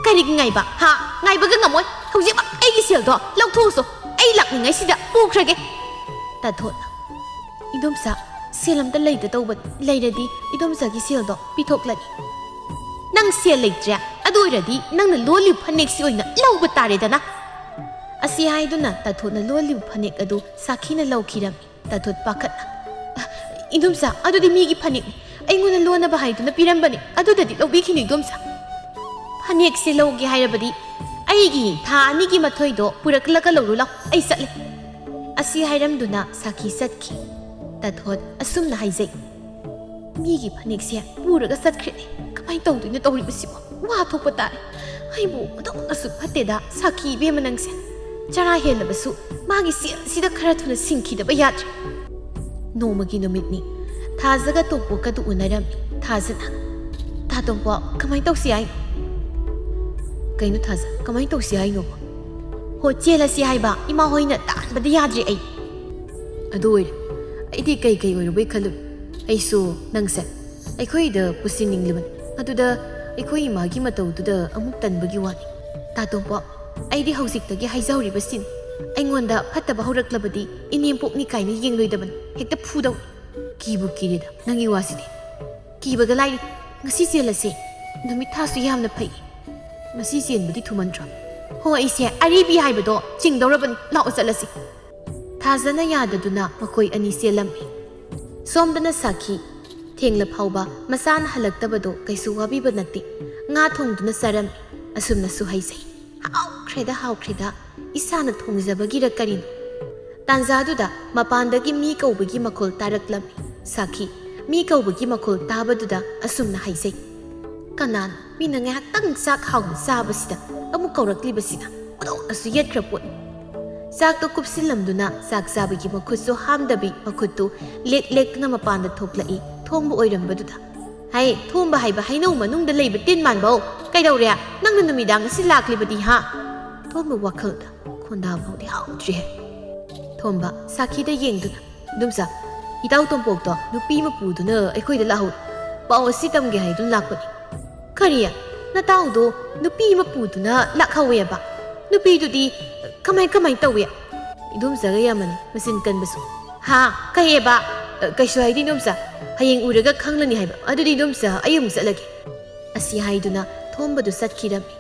"ꯀꯔꯤꯒꯤ ꯉꯥꯏꯕ? ꯍꯥ? ꯉꯥꯏꯕꯒ ꯉꯝꯃꯣꯏ꯫ ꯍꯧꯖꯤꯛꯃꯛ ꯑꯩꯒꯤ ꯁꯦꯜꯗꯣ ꯂꯧꯊꯣꯛꯎꯁꯣ꯫ ꯑꯩ ꯂꯥꯛꯂꯤꯉꯩꯁꯤꯗ ꯄꯨꯈ꯭ꯔꯒꯦ꯫" ꯇꯥꯊꯣꯠꯅ, "ꯏꯗꯣꯝꯆꯥ, ꯁꯦꯜ ꯑꯝꯇ ꯂꯩꯇ ꯇꯧꯕꯅꯤ꯫ ꯂꯩꯔꯗꯤ ꯏꯗꯣꯝꯆꯥꯒꯤ ꯁꯦꯜꯗꯣ ꯄꯤꯊꯣꯛꯂꯅꯤ꯫" "ꯅꯪ ꯁꯦꯜ ꯂꯩꯇ꯭ꯔꯦ? ꯑꯗꯨ ꯑꯣꯏꯔꯗꯤ ꯅꯪꯅ ꯂꯣꯜꯂꯤꯕ ꯐꯅꯦꯛꯁꯤ ꯑꯣꯏꯅ ꯂꯧꯕ ꯇꯥꯔꯦꯗꯅ꯫" ꯑꯁꯤ ꯍꯥꯏꯗꯨꯅ ꯇꯥꯊꯣꯠꯅ ꯂꯣꯜꯂꯤꯕ ꯐꯅꯦꯛ ꯑꯗꯨ ꯁꯥꯈꯤꯅ ꯂꯧꯈꯤꯔꯝꯃꯤ꯫ ꯇꯥꯊꯣꯠ ꯄꯥꯈꯠꯅ, "ꯏꯗꯣꯝꯆꯥ, ꯑꯗꯨꯗꯤ ꯃꯤꯒꯤ ꯐꯅꯦꯛꯅꯤ꯫ ꯑꯩꯉꯣꯟꯗ ꯂꯣꯟꯅꯕ ꯍꯥꯏꯗꯨꯅ ꯄꯤꯔꯝꯕꯅꯤ, ꯑꯗꯨꯗꯗꯤ ꯂꯧꯕꯤꯈꯤꯅꯨ ꯏꯗꯣꯝꯆꯥ꯫ ꯐꯅꯦꯛꯁꯦ ꯂꯧꯒꯦ ꯍꯥꯏꯔꯕꯗꯤ ꯑꯩꯒꯤ ꯊꯥ ꯑꯅꯤꯒꯤ ꯃꯊꯣꯏꯗꯣ ꯄꯨꯔꯛꯂꯒ ꯂꯧꯔꯨ ꯂꯥꯎ, ꯑꯩ ꯆꯠꯂꯦ꯫ ꯑꯁꯤ ꯍꯥꯏꯔꯝꯗꯨꯅ ꯁꯥꯈꯤ ꯆꯠꯈꯤ꯫ ꯇꯥꯊꯣꯠ ꯑꯁꯨꯝꯅ ꯍꯥꯏꯖꯩ, "ꯃꯤꯒꯤ ꯐꯅꯦꯛꯁꯦ ꯄꯨꯔꯒ ꯆꯠꯈ꯭ꯔꯦꯅꯦ, ꯀꯃꯥꯏꯅ ꯇꯧꯗꯣꯏꯅꯣ ꯇꯧꯔꯤꯕꯁꯤꯕꯣ? ꯋꯥ ꯊꯣꯛꯄ ꯇꯥꯔꯦ꯫ ꯑꯩꯕꯨ ꯑꯗꯨꯛ ꯑꯁꯨꯛ ꯐꯠꯇꯦꯗ ꯁꯥꯈꯤ ꯏꯕꯦꯝꯃ ꯅꯪꯁꯦ꯫ ꯆꯔꯥ ꯍꯦꯜꯂꯕꯁꯨ ꯃꯥꯒꯤ ꯁꯦꯜꯁꯤꯗ ꯈꯔ ꯊꯨꯅ ꯁꯤꯡꯈꯤꯗꯕ ꯌꯥꯗ꯭ꯔꯦ"꯫ ꯅꯣꯡꯃꯒꯤ ꯅꯨꯃꯤꯠꯅꯤ꯫ ꯊꯥꯖꯒ ꯇꯣꯝꯄꯣꯛꯀꯗꯨ ꯎꯅꯔꯝꯃꯤ꯫ ꯊꯥꯖꯅ, "ꯇꯥ ꯇꯣꯝꯄꯣꯛ, ꯀꯃꯥꯏꯅ ꯇꯧꯁꯤ ꯍꯥꯏꯅꯣ?" "ꯀꯩꯅꯣ ꯊꯥꯖ, ꯀꯃꯥꯏꯅ ꯇꯧꯁꯤ ꯍꯥꯏꯅꯣ?" "ꯍꯣ, ꯆꯦꯜꯂꯁꯤ ꯍꯥꯏꯕ, ꯏꯃꯥ ꯍꯣꯏꯅ ꯇꯥꯟꯕꯗ ꯌꯥꯗ꯭ꯔꯦ ꯑꯩ"꯫ "ꯑꯗꯨ ꯑꯣꯏꯔꯦ, ꯑꯩꯗꯤ ꯀꯩ ꯀꯩ ꯑꯣꯏꯔꯨꯕꯩ ꯈꯜꯂꯨꯔꯦ꯫ ꯑꯩꯁꯨ ꯅꯪꯁꯦ ꯑꯩꯈꯣꯏꯗ ꯄꯨꯁꯤꯟꯅꯤꯡꯂꯤꯕꯅꯤ꯫ ꯑꯗꯨꯗ ꯑꯩꯈꯣꯏ ꯏꯃꯥꯒꯤ ꯃꯇꯧꯗꯨꯗ ꯑꯃꯨꯛ ꯇꯟꯕꯒꯤ ꯋꯥꯅꯤ꯫ ꯇꯥ ꯇꯣꯝꯄꯣꯛ, ꯑꯩꯗꯤ ꯍꯧꯖꯤꯛꯇꯒꯤ ꯍꯥꯏꯖꯍꯧꯔꯤꯕꯁꯤꯅꯤ꯫ ꯑꯩꯉꯣꯟꯗ ꯐꯠꯇꯕ ꯍꯧꯔꯛꯂꯕꯗꯤ ꯏꯅꯦꯝꯄꯣꯛꯅꯤ ꯀꯥꯏꯅ ꯌꯦꯡꯂꯣꯏꯗꯕꯅꯤ꯫ ꯍꯦꯛꯇ ꯐꯨꯗꯧꯅꯤ꯫ ꯀꯤꯕꯨ ꯀꯤꯔꯦꯗ ꯅꯪꯒꯤ ꯋꯥꯁꯤꯗꯤ꯫ ꯀꯤꯕꯒ ꯂꯥꯏꯔꯤ꯫ ꯉꯁꯤ ꯆꯦꯜꯂꯁꯦ꯫ ꯅꯨꯃꯤꯠ ꯊꯥꯁꯨ ꯌꯥꯝꯅ ꯐꯩ꯫ ꯉꯁꯤ ꯆꯦꯟꯕꯗꯤ ꯊꯨꯃꯟꯗ꯭ꯔꯣ? ꯍꯣ, ꯑꯩꯁꯦ ꯑꯔꯤꯕꯤ ꯍꯥꯏꯕꯗꯣ ꯆꯤꯡꯗꯧꯔꯕꯅꯤ꯫ ꯂꯥꯛꯑꯣ ꯆꯠꯂꯁꯤ"꯫ ꯊꯥꯖꯅ ꯌꯥꯗꯗꯨꯅ ꯃꯈꯣꯏ ꯑꯅꯤ ꯆꯦꯜꯂꯝꯃꯤ꯫ ꯁꯣꯝꯗꯅ ꯁꯥꯈꯤ꯫ ꯊꯦꯡꯂ ꯐꯥꯎꯕ ꯃꯆꯥꯅ ꯍꯜꯂꯛꯇꯕꯗꯣ ꯀꯩꯁꯨ ꯋꯥꯕꯤꯕ ꯅꯠꯇꯦ꯫ ꯉꯥ ꯊꯣꯡꯗꯨꯅ ꯆꯥꯔꯝꯃꯤ꯫ ꯑꯁꯨꯝꯅꯁꯨ ꯍꯥꯏꯖꯩ, "ꯍꯥꯎꯈ꯭ꯔꯦꯗ, ꯍꯥꯎꯈ꯭ꯔꯦꯗ, ꯏꯁꯥꯅ ꯊꯣꯡꯖꯕꯒꯤꯔ ꯀꯔꯤꯅꯣ?" ꯇꯥꯟꯖꯥꯗꯨꯗ ꯃꯄꯥꯟꯗꯒꯤ ꯃꯤ ꯀꯧꯕꯒꯤ ꯃꯈꯣꯜ ꯇꯥꯔꯛꯂꯝꯃꯤ꯫ ꯁꯥꯈꯤ, ꯃꯤ ꯀꯧꯕꯒꯤ ꯃꯈꯣꯜ ꯇꯥꯕꯗꯨꯗ ꯑꯁꯨꯝꯅ ꯍꯥꯏꯖꯩ, "ꯀꯅꯥꯅꯣ ꯃꯤꯅ ꯉꯥꯏꯍꯥꯛꯇꯪ ꯆꯥꯛ ꯍꯥꯎꯅ ꯆꯥꯕꯁꯤꯗ ꯑꯃꯨꯛ ꯀꯧꯔꯛꯂꯤꯕꯁꯤꯅ? ꯈꯨꯗꯣꯛꯅꯁꯨ ꯌꯦꯠꯈ꯭ꯔ ꯄꯣꯠꯅꯤ"꯫ ꯆꯥꯛꯇꯣ ꯀꯨꯞꯁꯤꯜꯂꯝꯗꯨꯅ ꯆꯥꯛ ꯆꯥꯕꯒꯤ ꯃꯈꯨꯠꯁꯨ ꯍꯥꯝꯗꯕꯤ ꯃꯈꯨꯠꯇꯨ ꯂꯦꯛ ꯂꯦꯛꯇꯨꯅ ꯃꯄꯥꯟꯗ ꯊꯣꯛꯂꯛꯏ꯫ ꯊꯣꯝꯕ ꯑꯣꯏꯔꯝꯕꯗꯨꯗ, "ꯍꯩ, ꯊꯣꯝꯕ ꯍꯥꯏꯕ ꯍꯩꯅꯧ ꯃꯅꯨꯡꯗ ꯂꯩꯕ ꯇꯤꯟ ꯃꯥꯟꯕꯧ! ꯀꯩꯗꯧꯔꯦ? ꯅꯪꯅ ꯅꯨꯃꯤꯗꯥꯡ ꯑꯁꯤ ꯂꯥꯛꯂꯤꯕꯗꯤ ꯍꯥ?" ꯊꯣꯝꯕ ꯋꯥꯈꯜꯗ, "ꯈꯣꯟꯗꯥ ꯐꯥꯎꯗꯤ ꯍꯥꯎꯗ꯭ꯔꯤꯍꯦ"꯫ ꯊꯣꯝꯕ ꯁꯥꯈꯤꯗ ꯌꯦꯡꯗꯨꯅ, "ꯏꯗꯣꯝꯆꯥ, ꯏꯇꯥꯎ ꯇꯣꯝꯄꯣꯛꯇꯣ ꯅꯨꯄꯤ ꯑꯃ ꯄꯨꯗꯨꯅ ꯑꯩꯈꯣꯏꯗ ꯂꯥꯛꯍꯧꯔꯦ꯫ ꯄꯥꯎ ꯑꯁꯤ ꯇꯝꯒꯦ ꯍꯥꯏꯗꯨꯅ ꯂꯥꯛꯄꯅꯤ"꯫ "ꯀꯔꯤ? ꯅꯇꯥꯎꯗꯣ ꯅꯨꯄꯤ ꯑꯃ ꯄꯨꯗꯨꯅ ꯂꯥꯛꯍꯧꯋꯦꯕ? ꯅꯨꯄꯤꯗꯨꯗꯤ ꯀꯃꯥꯏ ꯀꯃꯥꯏ ꯇꯧꯏ?" "ꯏꯗꯣꯝꯆꯥꯒ ꯌꯥꯝꯃꯅꯤ, ꯃꯆꯤꯟ ꯀꯟꯕꯁꯨ"꯫ "ꯍꯥ? ꯀꯩꯑꯕ?" "ꯑ, ꯀꯩꯁꯨ ꯍꯥꯏꯗꯦ ꯏꯗꯣꯝꯆꯥ, ꯍꯌꯦꯡ ꯎꯔꯒ ꯈꯪꯂꯅꯤ ꯍꯥꯏꯕ꯫ ꯑꯗꯨꯗꯤ ꯏꯗꯣꯝꯆꯥ, ꯑꯩ ꯑꯃꯨꯛ ꯆꯠꯂꯒꯦ"꯫ ꯑꯁꯤ ꯍꯥꯏꯗꯨꯅ ꯊꯣꯝꯕꯗꯨ ꯆꯠꯈꯤꯔꯝꯃꯤ꯫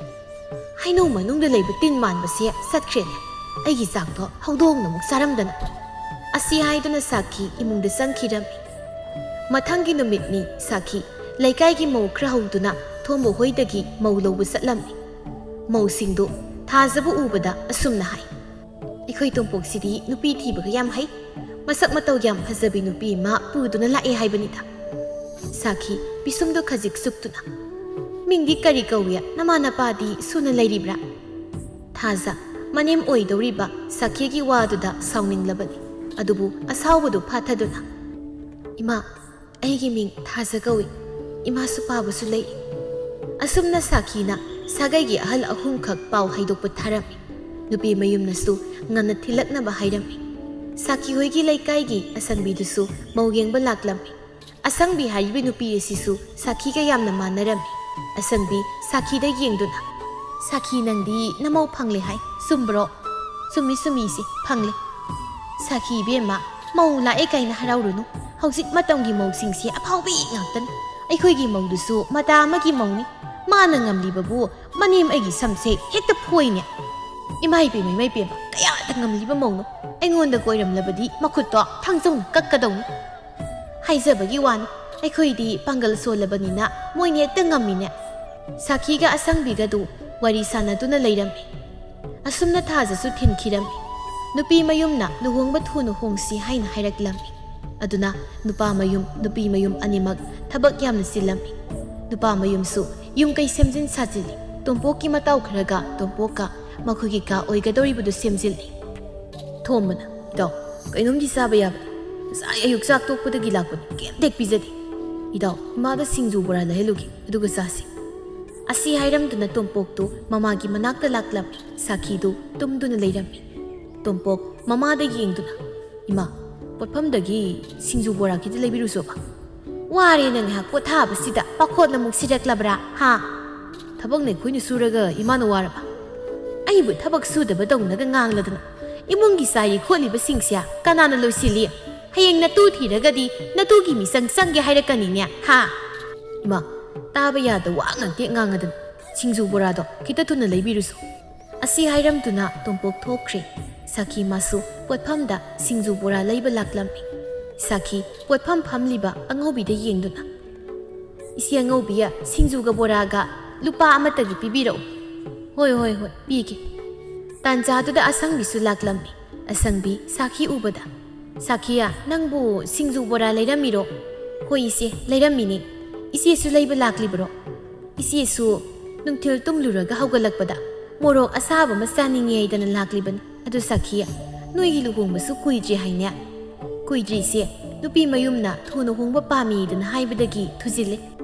"ꯍꯩꯅꯧ ꯃꯅꯨꯡꯗ ꯂꯩꯕ ꯇꯤꯟ ꯃꯥꯟꯕꯁꯦ ꯆꯠꯈ꯭ꯔꯦꯅꯦ꯫ ꯑꯩꯒꯤ ꯆꯥꯛꯇꯣ ꯍꯧꯗꯣꯡꯅ ꯑꯃꯨꯛ ꯆꯥꯔꯝꯗꯅ"꯫ ꯑꯁꯤ ꯍꯥꯏꯗꯨꯅ ꯁꯥꯈꯤ ꯏꯃꯨꯡꯗ ꯆꯪꯈꯤꯔꯝꯃꯤ꯫ ꯃꯊꯪꯒꯤ ꯅꯨꯃꯤꯠꯅꯤ ꯁꯥꯈꯤ ꯂꯩꯀꯥꯏꯒꯤ ꯃꯧ ꯈꯔ ꯍꯧꯗꯨꯅ ꯊꯣꯝꯕ ꯍꯣꯏꯗꯒꯤ ꯃꯧ ꯂꯧꯕ ꯆꯠꯂꯝꯃꯤ꯫ ꯃꯧꯁꯤꯡꯗꯨ ꯊꯥꯖꯕꯨ ꯎꯕꯗ ꯑꯁꯨꯝꯅ ꯍꯥꯏ, "ꯑꯩꯈꯣꯏ ꯇꯣꯝꯄꯣꯛꯁꯤꯗꯤ ꯅꯨꯄꯤ ꯊꯤꯕꯒ ꯌꯥꯝ ꯍꯩ, ꯃꯁꯛ ꯃꯇꯧ ꯌꯥꯝ ꯐꯖꯕꯤ ꯅꯨꯄꯤ ꯑꯃ ꯄꯨꯗꯨꯅ ꯂꯥꯛꯑꯦ ꯍꯥꯏꯕꯅꯤꯗ"꯫ ꯁꯥꯈꯤ ꯄꯤꯁꯨꯝꯗꯨ ꯈꯖꯤꯛ ꯁꯨꯛꯇꯨꯅ, "ꯃꯤꯡꯗꯤ ꯀꯔꯤ ꯀꯧꯏ? ꯅꯃꯥ ꯅꯄꯥꯗꯤ ꯁꯨꯅ ꯂꯩꯔꯤꯕ꯭ꯔꯥ?" ꯊꯥꯖ ꯃꯅꯦꯝ ꯑꯣꯏꯗꯧꯔꯤꯕ ꯁꯥꯈꯤꯒꯤ ꯋꯥꯗꯨꯗ ꯁꯥꯎꯅꯤꯡꯂꯕꯅꯤ꯫ ꯑꯗꯨꯕꯨ ꯑꯁꯥꯎꯕꯗꯨ ꯐꯥꯊꯗꯨꯅ, "ꯏꯃꯥ, ꯑꯩꯒꯤ ꯃꯤꯡ ꯊꯥꯖ ꯀꯧꯏ꯫ ꯏꯃꯥꯁꯨ ꯄꯥꯕꯁꯨ ꯂꯩ"꯫ ꯑꯁꯨꯝꯅ ꯁꯥꯈꯤꯅ ꯁꯥꯒꯩꯒꯤ ꯑꯍꯜ ꯑꯍꯨꯝꯈꯛ ꯄꯥꯎ ꯍꯥꯏꯗꯣꯛꯄ ꯊꯥꯔꯝꯃꯤ꯫ ꯅꯨꯄꯤ ꯃꯌꯨꯝꯅꯁꯨ ꯉꯟꯅ ꯊꯤꯜꯂꯛꯅꯕ ꯍꯥꯏꯔꯝꯃꯤ꯫ ꯁꯥꯈꯤ ꯍꯣꯏꯒꯤ ꯂꯩꯀꯥꯏꯒꯤ ꯑꯁꯪꯕꯤꯗꯨꯁꯨ ꯃꯧ ꯌꯦꯡꯕ ꯂꯥꯛꯂꯝꯃꯤ꯫ ꯑꯁꯪꯕꯤ ꯍꯥꯏꯔꯤꯕ ꯅꯨꯄꯤ ꯑꯁꯤꯁꯨ ꯁꯥꯈꯤꯒ ꯌꯥꯝꯅ ꯃꯥꯟꯅꯔꯝꯃꯤ꯫ ꯑꯁꯪꯕꯤ ꯁꯥꯈꯤꯗ ꯌꯦꯡꯗꯨꯅ, "ꯁꯥꯈꯤ, ꯅꯪꯗꯤ ꯅꯃꯧ ꯐꯪꯂꯦ ꯍꯥꯏ, ꯆꯨꯝꯕ꯭ꯔꯣ?" "ꯆꯨꯝꯃꯤ, ꯆꯨꯝꯃꯤ ꯏꯆꯦ, ꯐꯪꯂꯦ"꯫ "ꯁꯥꯈꯤ ꯏꯕꯦꯝꯃ, ꯃꯧ ꯂꯥꯛꯑꯦ ꯀꯥꯏꯅ ꯍꯔꯥꯎꯔꯨꯅꯨ꯫ ꯍꯧꯖꯤꯛ ꯃꯇꯝꯒꯤ ꯃꯧꯁꯤꯡꯁꯦ ꯑꯐꯥꯎꯕꯤ ꯉꯥꯛꯇꯅꯤ꯫ ꯑꯩꯈꯣꯏꯒꯤ ꯃꯧꯗꯨꯁꯨ ꯃꯇꯥ ꯑꯃꯒꯤ ꯃꯧꯅꯤ꯫ ꯃꯥꯅ ꯉꯝꯂꯤꯕꯕꯨ ꯃꯅꯦꯝ ꯑꯩꯒꯤ ꯁꯝꯁꯦ ꯍꯦꯛꯇ ꯐꯣꯏꯅꯦ꯫ ꯏꯃꯥ ꯏꯕꯦꯝꯃ, ꯏꯃꯥ ꯏꯕꯦꯝꯃ, ꯀꯌꯥꯗ ꯉꯝꯂꯤꯕ ꯃꯧꯅꯣ? ꯑꯩꯉꯣꯟꯗ ꯀꯣꯏꯔꯝꯂꯕꯗꯤ ꯃꯈꯨꯠꯇꯣ ꯊꯥꯡꯖꯧꯅ ꯀꯛꯀꯗꯧꯅꯤ꯫ ꯍꯥꯏꯖꯕꯒꯤ ꯋꯥꯅꯤ, ꯑꯩꯈꯣꯏꯗꯤ ꯄꯥꯡꯒꯜ ꯁꯣꯜꯂꯕꯅꯤꯅ ꯃꯣꯏꯅ ꯍꯦꯛꯇ ꯉꯝꯃꯤꯅꯦ"꯫ ꯁꯥꯈꯤꯒ ꯑꯁꯪꯕꯤꯒꯗꯨ ꯋꯥꯔꯤ ꯁꯥꯟꯅꯗꯨꯅ ꯂꯩꯔꯝꯃꯤ꯫ ꯑꯁꯨꯝꯅ ꯊꯥꯖꯁꯨ ꯊꯤꯟꯈꯤꯔꯝꯃꯤ꯫ ꯅꯨꯄꯤ ꯃꯌꯨꯝꯅ ꯂꯨꯍꯣꯡꯕ ꯊꯨꯅ ꯍꯣꯡꯁꯤ ꯍꯥꯏꯅ ꯍꯥꯏꯔꯛꯂꯝꯃꯤ꯫ ꯑꯗꯨꯅ ꯅꯨꯄꯥ ꯃꯌꯨꯝ, ꯅꯨꯄꯤ ꯃꯌꯨꯝ ꯑꯅꯤꯃꯛ ꯊꯕꯛ ꯌꯥꯝꯅ ꯆꯤꯜꯂꯝꯃꯤ꯫ ꯅꯨꯄꯥ ꯃꯌꯨꯝꯁꯨ ꯌꯨꯝ ꯀꯩ ꯁꯦꯝꯖꯤꯟ ꯁꯥꯖꯤꯜꯂꯤ꯫ ꯇꯣꯝꯄꯣꯛꯀꯤ ꯃꯇꯥꯎ ꯈꯔꯒ ꯇꯣꯝꯄꯣꯛꯀ ꯃꯈꯣꯏꯒꯤ ꯀꯥ ꯑꯣꯏꯒꯗꯧꯔꯤꯕꯗꯨ ꯁꯦꯝꯖꯤꯜꯂꯤ꯫ ꯊꯣꯝꯕꯅ, "ꯏꯇꯥꯎ, ꯀꯩꯅꯣꯝꯗꯤ ꯆꯥꯕ ꯌꯥꯕꯅꯤ꯫ ꯉꯁꯥꯏ ꯑꯌꯨꯛ ꯆꯥꯛ ꯇꯣꯛꯄꯗꯒꯤ ꯂꯥꯛꯄꯅꯤ, ꯀꯩꯝꯇ ꯍꯦꯛ ꯄꯤꯖꯗꯦ꯫ ꯏꯇꯥꯎ, ꯏꯃꯥꯗ ꯁꯤꯡꯖꯨ ꯕꯣꯔꯥ ꯂꯩꯍꯜꯂꯨꯒꯦ, ꯑꯗꯨꯒ ꯆꯥꯁꯤ"꯫ ꯑꯁꯤ ꯍꯥꯏꯔꯝꯗꯨꯅ ꯇꯣꯝꯄꯣꯛꯇꯨ ꯃꯃꯥꯒꯤ ꯃꯅꯥꯛꯇ ꯂꯥꯛꯂꯝꯃꯤ꯫ ꯁꯥꯈꯤꯗꯨ ꯇꯨꯝꯗꯨꯅ ꯂꯩꯔꯝꯃꯤ꯫ ꯇꯣꯝꯄꯣꯛ ꯃꯃꯥꯗ ꯌꯦꯡꯗꯨꯅ, "ꯏꯃꯥ, ꯄꯣꯠꯐꯝꯗꯒꯤ ꯁꯤꯡꯖꯨ ꯕꯣꯔꯥ ꯈꯤꯇ ꯂꯩꯕꯤꯔꯨꯁꯣꯕ"꯫ "ꯋꯥꯔꯦꯅ ꯉꯥꯏꯍꯥꯛ ꯄꯣꯊꯥꯕꯁꯤꯗ ꯄꯥꯈꯣꯟ ꯑꯃꯨꯛ ꯁꯤꯔꯛꯂꯕ꯭ꯔꯥ, ꯍꯥ?" "ꯊꯕꯛꯅ ꯑꯩꯈꯣꯏꯅ ꯁꯨꯔꯒ ꯏꯃꯥꯅ ꯋꯥꯔꯕ?" "ꯑꯩꯕꯨ ꯊꯕꯛ ꯁꯨꯗꯕꯗꯧꯅꯒ ꯉꯥꯡꯂꯗꯅ꯫ ꯏꯃꯨꯡꯒꯤ ꯆꯥꯏꯔꯤ ꯈꯣꯠꯂꯤꯕꯁꯤꯡꯁꯦ ꯀꯅꯥꯅ ꯂꯣꯏꯁꯤꯜꯂꯤ? ꯍꯌꯦꯡ ꯅꯇꯨ ꯊꯤꯔꯒꯗꯤ ꯅꯇꯨꯒꯤ ꯃꯤꯆꯪ ꯆꯪꯒꯦ ꯍꯥꯏꯔꯛꯀꯅꯤꯅꯦ, ꯍꯥ?" "ꯏꯃꯥ, ꯇꯥꯕ ꯌꯥꯗ ꯋꯥ ꯉꯥꯛꯇ ꯉꯥꯡꯉꯗꯅ꯫ ꯁꯤꯡꯖꯨ ꯕꯣꯔꯥꯗꯣ ꯈꯤꯇ ꯊꯨꯅ ꯂꯩꯕꯤꯔꯨꯁꯣ"꯫ ꯑꯁꯤ ꯍꯥꯏꯔꯝꯗꯨꯅ ꯇꯣꯝꯄꯣꯛ ꯊꯣꯛꯈ꯭ꯔꯦ꯫ ꯁꯥꯈꯤ ꯃꯥꯁꯨ ꯄꯣꯠꯐꯝꯗ ꯁꯤꯡꯖꯨ ꯕꯣꯔꯥ ꯂꯩꯕ ꯂꯥꯛꯂꯝꯃꯤ꯫ ꯁꯥꯈꯤ ꯄꯣꯠꯐꯝ ꯐꯝꯂꯤꯕ ꯑꯉꯧꯕꯤꯗ ꯌꯦꯡꯗꯨꯅ, "ꯏꯆꯦ ꯑꯉꯧꯕꯤꯌ, ꯁꯤꯡꯖꯨꯒ ꯕꯣꯔꯥꯒ ꯂꯨꯄꯥ ꯑꯃꯠꯇꯒꯤ ꯄꯤꯕꯤꯔꯛꯎ꯫" "ꯍꯣꯏ, ꯍꯣꯏ, ꯍꯣꯏ, ꯄꯤꯒꯦ꯫" ꯇꯥꯟꯖꯥꯗꯨꯗ ꯑꯁꯪꯕꯤꯁꯨ ꯂꯥꯛꯂꯝꯃꯤ꯫ ꯑꯁꯪꯕꯤ ꯁꯥꯈꯤ ꯎꯕꯗ, "ꯁꯥꯈꯤꯌ, ꯅꯪꯕꯨ ꯁꯤꯡꯖꯨ ꯕꯣꯔꯥ ꯂꯩꯔꯝꯃꯤꯔꯣ?" "ꯍꯣꯏ ꯏꯆꯦ, ꯂꯩꯔꯝꯃꯤꯅꯦ꯫ ꯏꯆꯦꯁꯨ ꯂꯩꯕ ꯂꯥꯛꯂꯤꯕꯔꯣ?" "ꯏꯆꯦꯁꯨ ꯅꯨꯡꯊꯤꯜ ꯇꯨꯝꯂꯨꯔꯒ ꯍꯧꯒꯠꯂꯛꯄꯗ ꯃꯣꯔꯣꯛ ꯑꯁꯥꯕ ꯑꯃ ꯆꯥꯅꯤꯡꯉꯦ ꯍꯥꯏꯗꯅ ꯂꯥꯛꯂꯤꯕꯅꯤ꯫ ꯑꯗꯨ ꯁꯥꯈꯤꯌ, ꯅꯣꯏꯒꯤ ꯂꯨꯍꯣꯡꯕꯁꯨ ꯀꯨꯏꯗ꯭ꯔꯤ ꯍꯥꯏꯅꯦ?" "ꯀꯨꯏꯗ꯭ꯔꯤ ꯏꯆꯦ, ꯅꯨꯄꯤ ꯃꯌꯨꯝꯅ ꯊꯨꯅ ꯍꯣꯡꯕ ꯄꯥꯝꯃꯤꯗꯅ ꯍꯥꯏꯕꯗꯒꯤ ꯊꯨꯖꯤꯜꯂꯦ꯫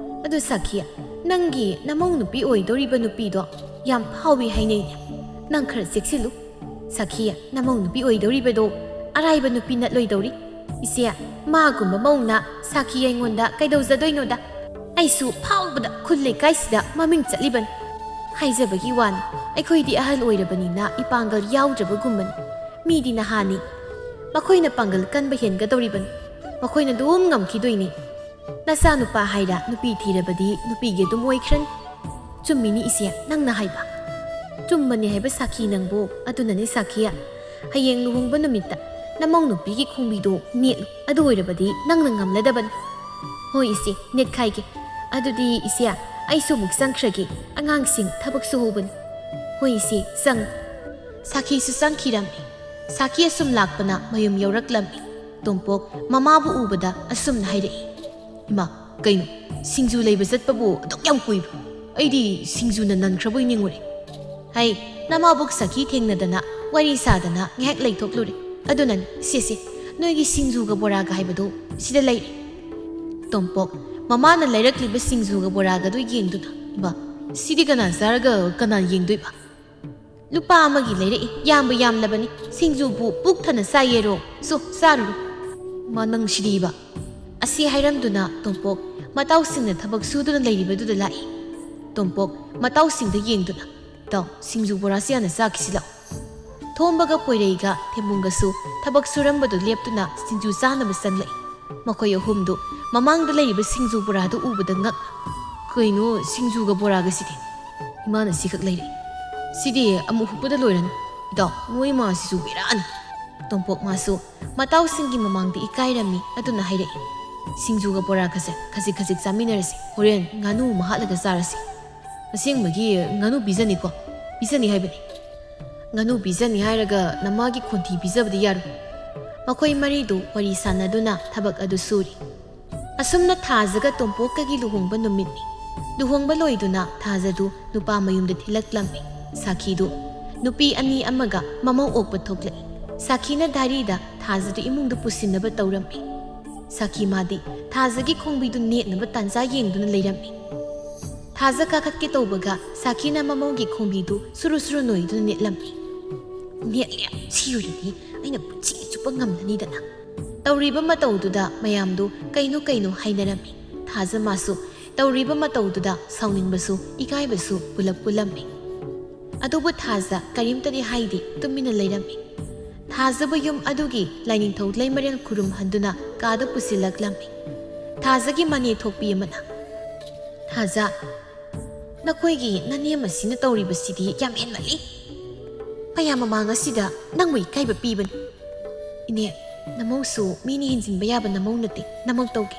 ꯑꯗꯨ ꯁꯥꯈꯤꯌ, ꯅꯪꯒꯤ ꯅꯃꯧ ꯅꯨꯄꯤ ꯑꯣꯏꯗꯧꯔꯤꯕ ꯅꯨꯄꯤꯗꯣ ꯌꯥꯝ ꯐꯥꯎꯏ ꯍꯥꯏꯅꯩꯅꯦ꯫ ꯅꯪ ꯈꯔ ꯆꯦꯛꯁꯤꯜꯂꯨ꯫ ꯁꯥꯈꯤꯌ, ꯅꯃꯧ ꯅꯨꯄꯤ ꯑꯣꯏꯗꯧꯔꯤꯕꯗꯣ ꯑꯔꯥꯏꯕ ꯅꯨꯄꯤ ꯅꯠꯂꯣꯏꯗꯧꯔꯤ꯫ ꯏꯆꯦ, ꯃꯥꯒꯨꯝꯕ ꯃꯧꯅ ꯁꯥꯈꯤ ꯑꯩꯉꯣꯟꯗ ꯀꯩꯗꯧꯖꯗꯣꯏꯅꯣꯗ? ꯑꯩꯁꯨ ꯐꯥꯎꯕꯗ ꯈꯨꯜ ꯂꯩꯀꯥꯏꯁꯤꯗ ꯃꯃꯤꯡ ꯆꯠꯂꯤꯕꯅꯤ꯫ ꯍꯥꯏꯖꯕꯒꯤ ꯋꯥꯅꯤ, ꯑꯩꯈꯣꯏꯗꯤ ꯑꯍꯜ ꯑꯣꯏꯔꯕꯅꯤꯅ ꯏꯄꯥꯡꯒꯜ ꯌꯥꯎꯗ꯭ꯔꯕꯒꯨꯝꯕꯅꯤ꯫ ꯃꯤꯗꯤ ꯅꯍꯥꯅꯤ꯫ ꯃꯈꯣꯏꯅ ꯄꯥꯡꯒꯜ ꯀꯟꯕ ꯍꯦꯟꯒꯗꯧꯔꯤꯕꯅꯤ꯫ ꯃꯈꯣꯏꯅ ꯑꯗꯨꯝ ꯉꯝꯈꯤꯗꯣꯏꯅꯤ꯫ ꯅꯆꯥꯅꯨꯄꯥ ꯍꯥꯏꯔ ꯅꯨꯄꯤ ꯊꯤꯔꯕꯗꯤ ꯅꯨꯄꯤꯒꯤ ꯑꯗꯨꯝ ꯑꯣꯏꯈ꯭ꯔꯅꯤ꯫" "ꯆꯨꯝꯃꯤꯅꯤ ꯏꯆꯦ, ꯅꯪꯅ ꯍꯥꯏꯕ꯫" "ꯆꯨꯝꯕꯅꯤ ꯍꯥꯏꯕ ꯁꯥꯈꯤ ꯅꯪꯕꯨ꯫ ꯑꯗꯨꯅꯅꯤ ꯁꯥꯈꯤꯌ, ꯍꯌꯦꯡ ꯂꯨꯍꯣꯡꯕ ꯅꯨꯃꯤꯠꯇ ꯅꯃꯧ ꯅꯨꯄꯤꯒꯤ ꯈꯣꯡꯕꯤꯗꯣ ꯅꯦꯠꯂꯨ꯫ ꯑꯗꯨ ꯑꯣꯏꯔꯕꯗꯤ ꯅꯪꯅ ꯉꯝꯂꯗꯕꯅꯤ꯫" "ꯍꯣꯏ ꯏꯆꯦ, ꯅꯦꯠꯈꯥꯏꯒꯦ꯫ ꯑꯗꯨꯗꯤ ꯏꯆꯦ, ꯑꯩꯁꯨ ꯑꯃꯨꯛ ꯆꯪꯈ꯭ꯔꯒꯦ꯫ ꯑꯉꯥꯡꯁꯤꯡ ꯊꯕꯛ ꯁꯨꯍꯧꯕꯅꯤ꯫" "ꯍꯣꯏ ꯏꯆꯦ, ꯆꯪꯉꯨ꯫" ꯁꯥꯈꯤꯁꯨ ꯆꯪꯈꯤꯔꯝꯃꯤ꯫ ꯁꯥꯈꯤ ꯑꯁꯨꯝ ꯂꯥꯛꯄꯅ ꯃꯌꯨꯝ ꯌꯧꯔꯛꯂꯝꯃꯤ꯫ ꯇꯣꯝꯄꯣꯛ ꯃꯃꯥꯕꯨ ꯎꯕꯗ ꯑꯁꯨꯝꯅ ꯍꯥꯏꯔꯛꯏ, "ꯏꯃꯥ, ꯀꯩꯅꯣ, ꯁꯤꯡꯖꯨ ꯂꯩꯕ ꯆꯠꯄꯕꯨ ꯑꯗꯨꯛ ꯌꯥꯝ ꯀꯨꯏꯕ꯭ꯔꯣ? ꯑꯩꯗꯤ ꯁꯤꯡꯖꯨꯅ ꯅꯟꯈ꯭ꯔꯕꯣꯏ ꯅꯤꯡꯉꯨꯔꯦ꯫" "ꯍꯩ, ꯅꯃꯥꯕꯣꯛ ꯁꯥꯈꯤ ꯊꯦꯡꯅꯗꯅ ꯋꯥꯔꯤ ꯁꯥꯗꯅ ꯉꯥꯏꯍꯥꯛ ꯂꯩꯊꯣꯛꯂꯨꯔꯦ꯫ ꯑꯗꯨꯅꯅꯤ, ꯁꯦ, ꯁꯦ, ꯅꯣꯏꯒꯤ ꯁꯤꯡꯖꯨꯒ ꯕꯣꯔꯥꯒ ꯍꯥꯏꯕꯗꯣ ꯁꯤꯗ ꯂꯩꯔꯦ꯫" ꯇꯣꯝꯄꯣꯛ ꯃꯃꯥꯅ ꯂꯩꯔꯛꯂꯤꯕ ꯁꯤꯡꯖꯨꯒ ꯕꯣꯔꯥꯒꯗꯨ ꯌꯦꯡꯗꯨꯅ, "ꯏꯃꯥ, ꯁꯤꯗꯤ ꯀꯅꯥ ꯆꯥꯔꯒ ꯀꯅꯥ ꯌꯦꯡꯗꯣꯏꯕ?" "ꯂꯨꯄꯥ ꯑꯃꯒꯤ ꯂꯩꯔꯛꯏ, ꯌꯥꯝꯕ ꯌꯥꯝꯂꯕꯅꯤ꯫ ꯁꯤꯡꯖꯨꯕꯨ ꯄꯨꯛ ꯊꯟꯅ ꯆꯥꯏꯌꯦꯔꯣ? ꯁꯣ, ꯆꯥꯔꯨꯔꯣ꯫" "ꯃꯥ ꯅꯪ ꯁꯤꯗꯤꯕ!" ꯑꯁꯤ ꯍꯥꯏꯔꯝꯗꯨꯅ ꯇꯣꯝꯄꯣꯛ ꯃꯇꯥꯎꯁꯤꯡꯅ ꯊꯕꯛ ꯁꯨꯗꯨꯅ ꯂꯩꯔꯤꯕꯗꯨꯗ ꯂꯥꯛꯏ꯫ ꯇꯣꯝꯄꯣꯛ ꯃꯇꯥꯎꯁꯤꯡꯗ ꯌꯦꯡꯗꯨꯅ, "ꯏꯇꯥꯎ, ꯁꯤꯡꯖꯨ ꯕꯣꯔꯥꯁꯤ ꯍꯥꯟꯅ ꯆꯥꯈꯤꯁꯤ ꯂꯥꯛꯑꯣ꯫" ꯊꯣꯝꯕꯒ ꯄꯣꯏꯔꯩꯒ ꯊꯦꯝꯕꯨꯡꯒꯁꯨ ꯊꯕꯛ ꯁꯨꯔꯝꯕꯗꯨ ꯂꯦꯞꯇꯨꯅ ꯁꯤꯡꯖꯨ ꯆꯥꯅꯕ ꯆꯪꯂꯛꯏ꯫ ꯃꯈꯣꯏ ꯑꯍꯨꯝꯗꯨ ꯃꯃꯥꯡꯗ ꯂꯩꯔꯤꯕ ꯁꯤꯡꯖꯨ ꯕꯣꯔꯥꯗꯨ ꯎꯕꯗ ꯉꯛ, "ꯀꯩꯅꯣ, ꯁꯤꯡꯖꯨꯒ ꯕꯣꯔꯥꯒꯁꯤꯗꯤ? ꯏꯃꯥꯅ ꯁꯤꯈꯛ ꯂꯩꯔꯛꯏ꯫ ꯁꯤꯗꯤ ꯑꯃꯨꯛ ꯍꯨꯞꯄꯗ ꯂꯣꯏꯔꯅꯤ꯫ ꯏꯇꯥꯎ, ꯅꯣꯏ ꯏꯃꯥꯁꯤꯁꯨ ꯕꯦꯔꯥꯅꯤ꯫" ꯇꯣꯝꯄꯣꯛ ꯃꯥꯁꯨ ꯃꯇꯥꯎꯁꯤꯡꯒꯤ ꯃꯃꯥꯡꯗ ꯏꯀꯥꯏꯔꯝꯃꯤ꯫ ꯑꯗꯨꯅ ꯍꯥꯏꯔꯛꯏ, "ꯁꯤꯡꯖꯨꯒ ꯕꯣꯔꯥꯒꯁꯦ ꯈꯖꯤꯛ ꯈꯖꯤꯛ ꯆꯥꯃꯤꯟꯅꯔꯁꯤ꯫ ꯍꯣꯔꯦꯟ ꯉꯥꯅꯨ ꯑꯃ ꯍꯥꯠꯂꯒ ꯆꯥꯔꯁꯤ꯫ ꯑꯁꯦꯡꯕꯒꯤ ꯉꯥꯅꯨ ꯄꯤꯖꯅꯤꯀꯣ?" "ꯄꯤꯖꯅꯤ ꯍꯥꯏꯕꯅꯤ꯫ ꯉꯥꯅꯨ ꯄꯤꯖꯅꯤ ꯍꯥꯏꯔꯒ ꯅꯃꯥꯒꯤ ꯈꯣꯟꯊꯤ ꯄꯤꯖꯕꯗꯤ ꯌꯥꯔꯣꯏ꯫" ꯃꯈꯣꯏ ꯃꯔꯤꯗꯨ ꯋꯥꯔꯤ ꯁꯥꯟꯅꯗꯨꯅ ꯊꯕꯛ ꯑꯗꯨ ꯁꯨꯔꯤ꯫ ꯑꯁꯨꯝꯅ ꯊꯥꯖꯒ ꯇꯣꯝꯄꯣꯛꯀꯒꯤ ꯂꯨꯍꯣꯡꯕ ꯅꯨꯃꯤꯠꯅꯤ꯫ ꯂꯨꯍꯣꯡꯕ ꯂꯣꯏꯗꯨꯅ ꯊꯥꯖꯗꯨ ꯅꯨꯄꯥ ꯃꯌꯨꯝꯗ ꯊꯤꯜꯂꯛꯂꯝꯃꯤ꯫ ꯁꯥꯈꯤꯗꯨ ꯅꯨꯄꯤ ꯑꯅꯤ ꯑꯃꯒ ꯃꯃꯧ ꯑꯣꯛꯄ ꯊꯣꯛꯂꯛꯏ꯫ ꯁꯥꯈꯤꯅ ꯙꯥꯔꯤꯗ ꯊꯥꯖꯗꯨ ꯏꯃꯨꯡꯗ ꯄꯨꯁꯤꯟꯅꯕ ꯇꯧꯔꯝꯃꯤ꯫ ꯁꯥꯈꯤ ꯃꯥꯗꯤ ꯊꯥꯖꯒꯤ ꯈꯣꯡꯕꯤꯗꯨ ꯅꯦꯠꯅꯕ ꯇꯥꯟꯖꯥ ꯌꯦꯡꯗꯨꯅ ꯂꯩꯔꯝꯃꯤ꯫ ꯊꯥꯖ ꯀꯥꯈꯠꯀꯦ ꯇꯧꯕꯒ ꯁꯥꯈꯤꯅ ꯃꯃꯧꯒꯤ ꯈꯣꯡꯕꯤꯗꯨ ꯁꯨꯔꯨ ꯁꯨꯔꯨ ꯅꯣꯏꯗꯨꯅ ꯅꯦꯠꯂꯝꯃꯤ꯫ "ꯅꯦꯠꯂꯦ, ꯁꯤ ꯑꯣꯏꯔꯗꯤ ꯑꯩꯅ ꯄꯨꯟꯁꯤ ꯆꯨꯞꯄ ꯉꯝꯂꯅꯤꯗꯅ" ꯇꯧꯔꯤꯕ ꯃꯇꯧꯗꯨꯗ ꯃꯌꯥꯝꯗꯨ ꯀꯩꯅꯣ ꯀꯩꯅꯣ ꯍꯥꯏꯅꯔꯝꯃꯤ꯫ ꯊꯥꯖ ꯃꯥꯁꯨ ꯇꯧꯔꯤꯕ ꯃꯇꯧꯗꯨꯗ ꯁꯥꯎꯅꯤꯡꯕꯁꯨ ꯏꯀꯥꯏꯕꯁꯨ ꯄꯨꯂꯞ ꯄꯨꯜꯂꯝꯃꯤ꯫ ꯑꯗꯨꯕꯨ ꯊꯥꯖ ꯀꯔꯤꯝꯇꯗꯤ ꯍꯥꯏꯗꯦ, ꯇꯨꯃꯤꯟꯅ ꯂꯩꯔꯝꯃꯤ꯫ ꯊꯥꯖꯕꯨ ꯌꯨꯝ ꯑꯗꯨꯒꯤ ꯂꯥꯏꯅꯤꯡꯊꯧ ꯂꯩꯃꯔꯦꯜ ꯈꯨꯔꯨꯝꯍꯟꯗꯨꯅ ꯀꯥꯗ ꯄꯨꯁꯤꯜꯂꯛꯂꯝꯃꯤ꯫ ꯊꯥꯖꯒꯤ ꯃꯅꯦ ꯊꯣꯛꯄꯤ ꯑꯃꯅ, "ꯊꯥꯖ, ꯅꯈꯣꯏꯒꯤ ꯅꯅꯦꯝ ꯑꯁꯤꯅ ꯇꯧꯔꯤꯕꯁꯤꯗꯤ ꯌꯥꯝ ꯍꯦꯟꯃꯜꯂꯤ꯫ ꯃꯌꯥꯝ ꯃꯃꯥꯡ ꯑꯁꯤꯗ ꯅꯪꯕꯨ ꯏꯀꯥꯏꯕ ꯄꯤꯕꯅꯤ꯫" "ꯏꯅꯦ, ꯅꯃꯧꯁꯨ ꯃꯤꯅ ꯍꯦꯟꯖꯤꯟꯕ ꯌꯥꯕ ꯅꯃꯧ ꯅꯠꯇꯦ, ꯅꯃꯧ ꯇꯧꯒꯦ꯫"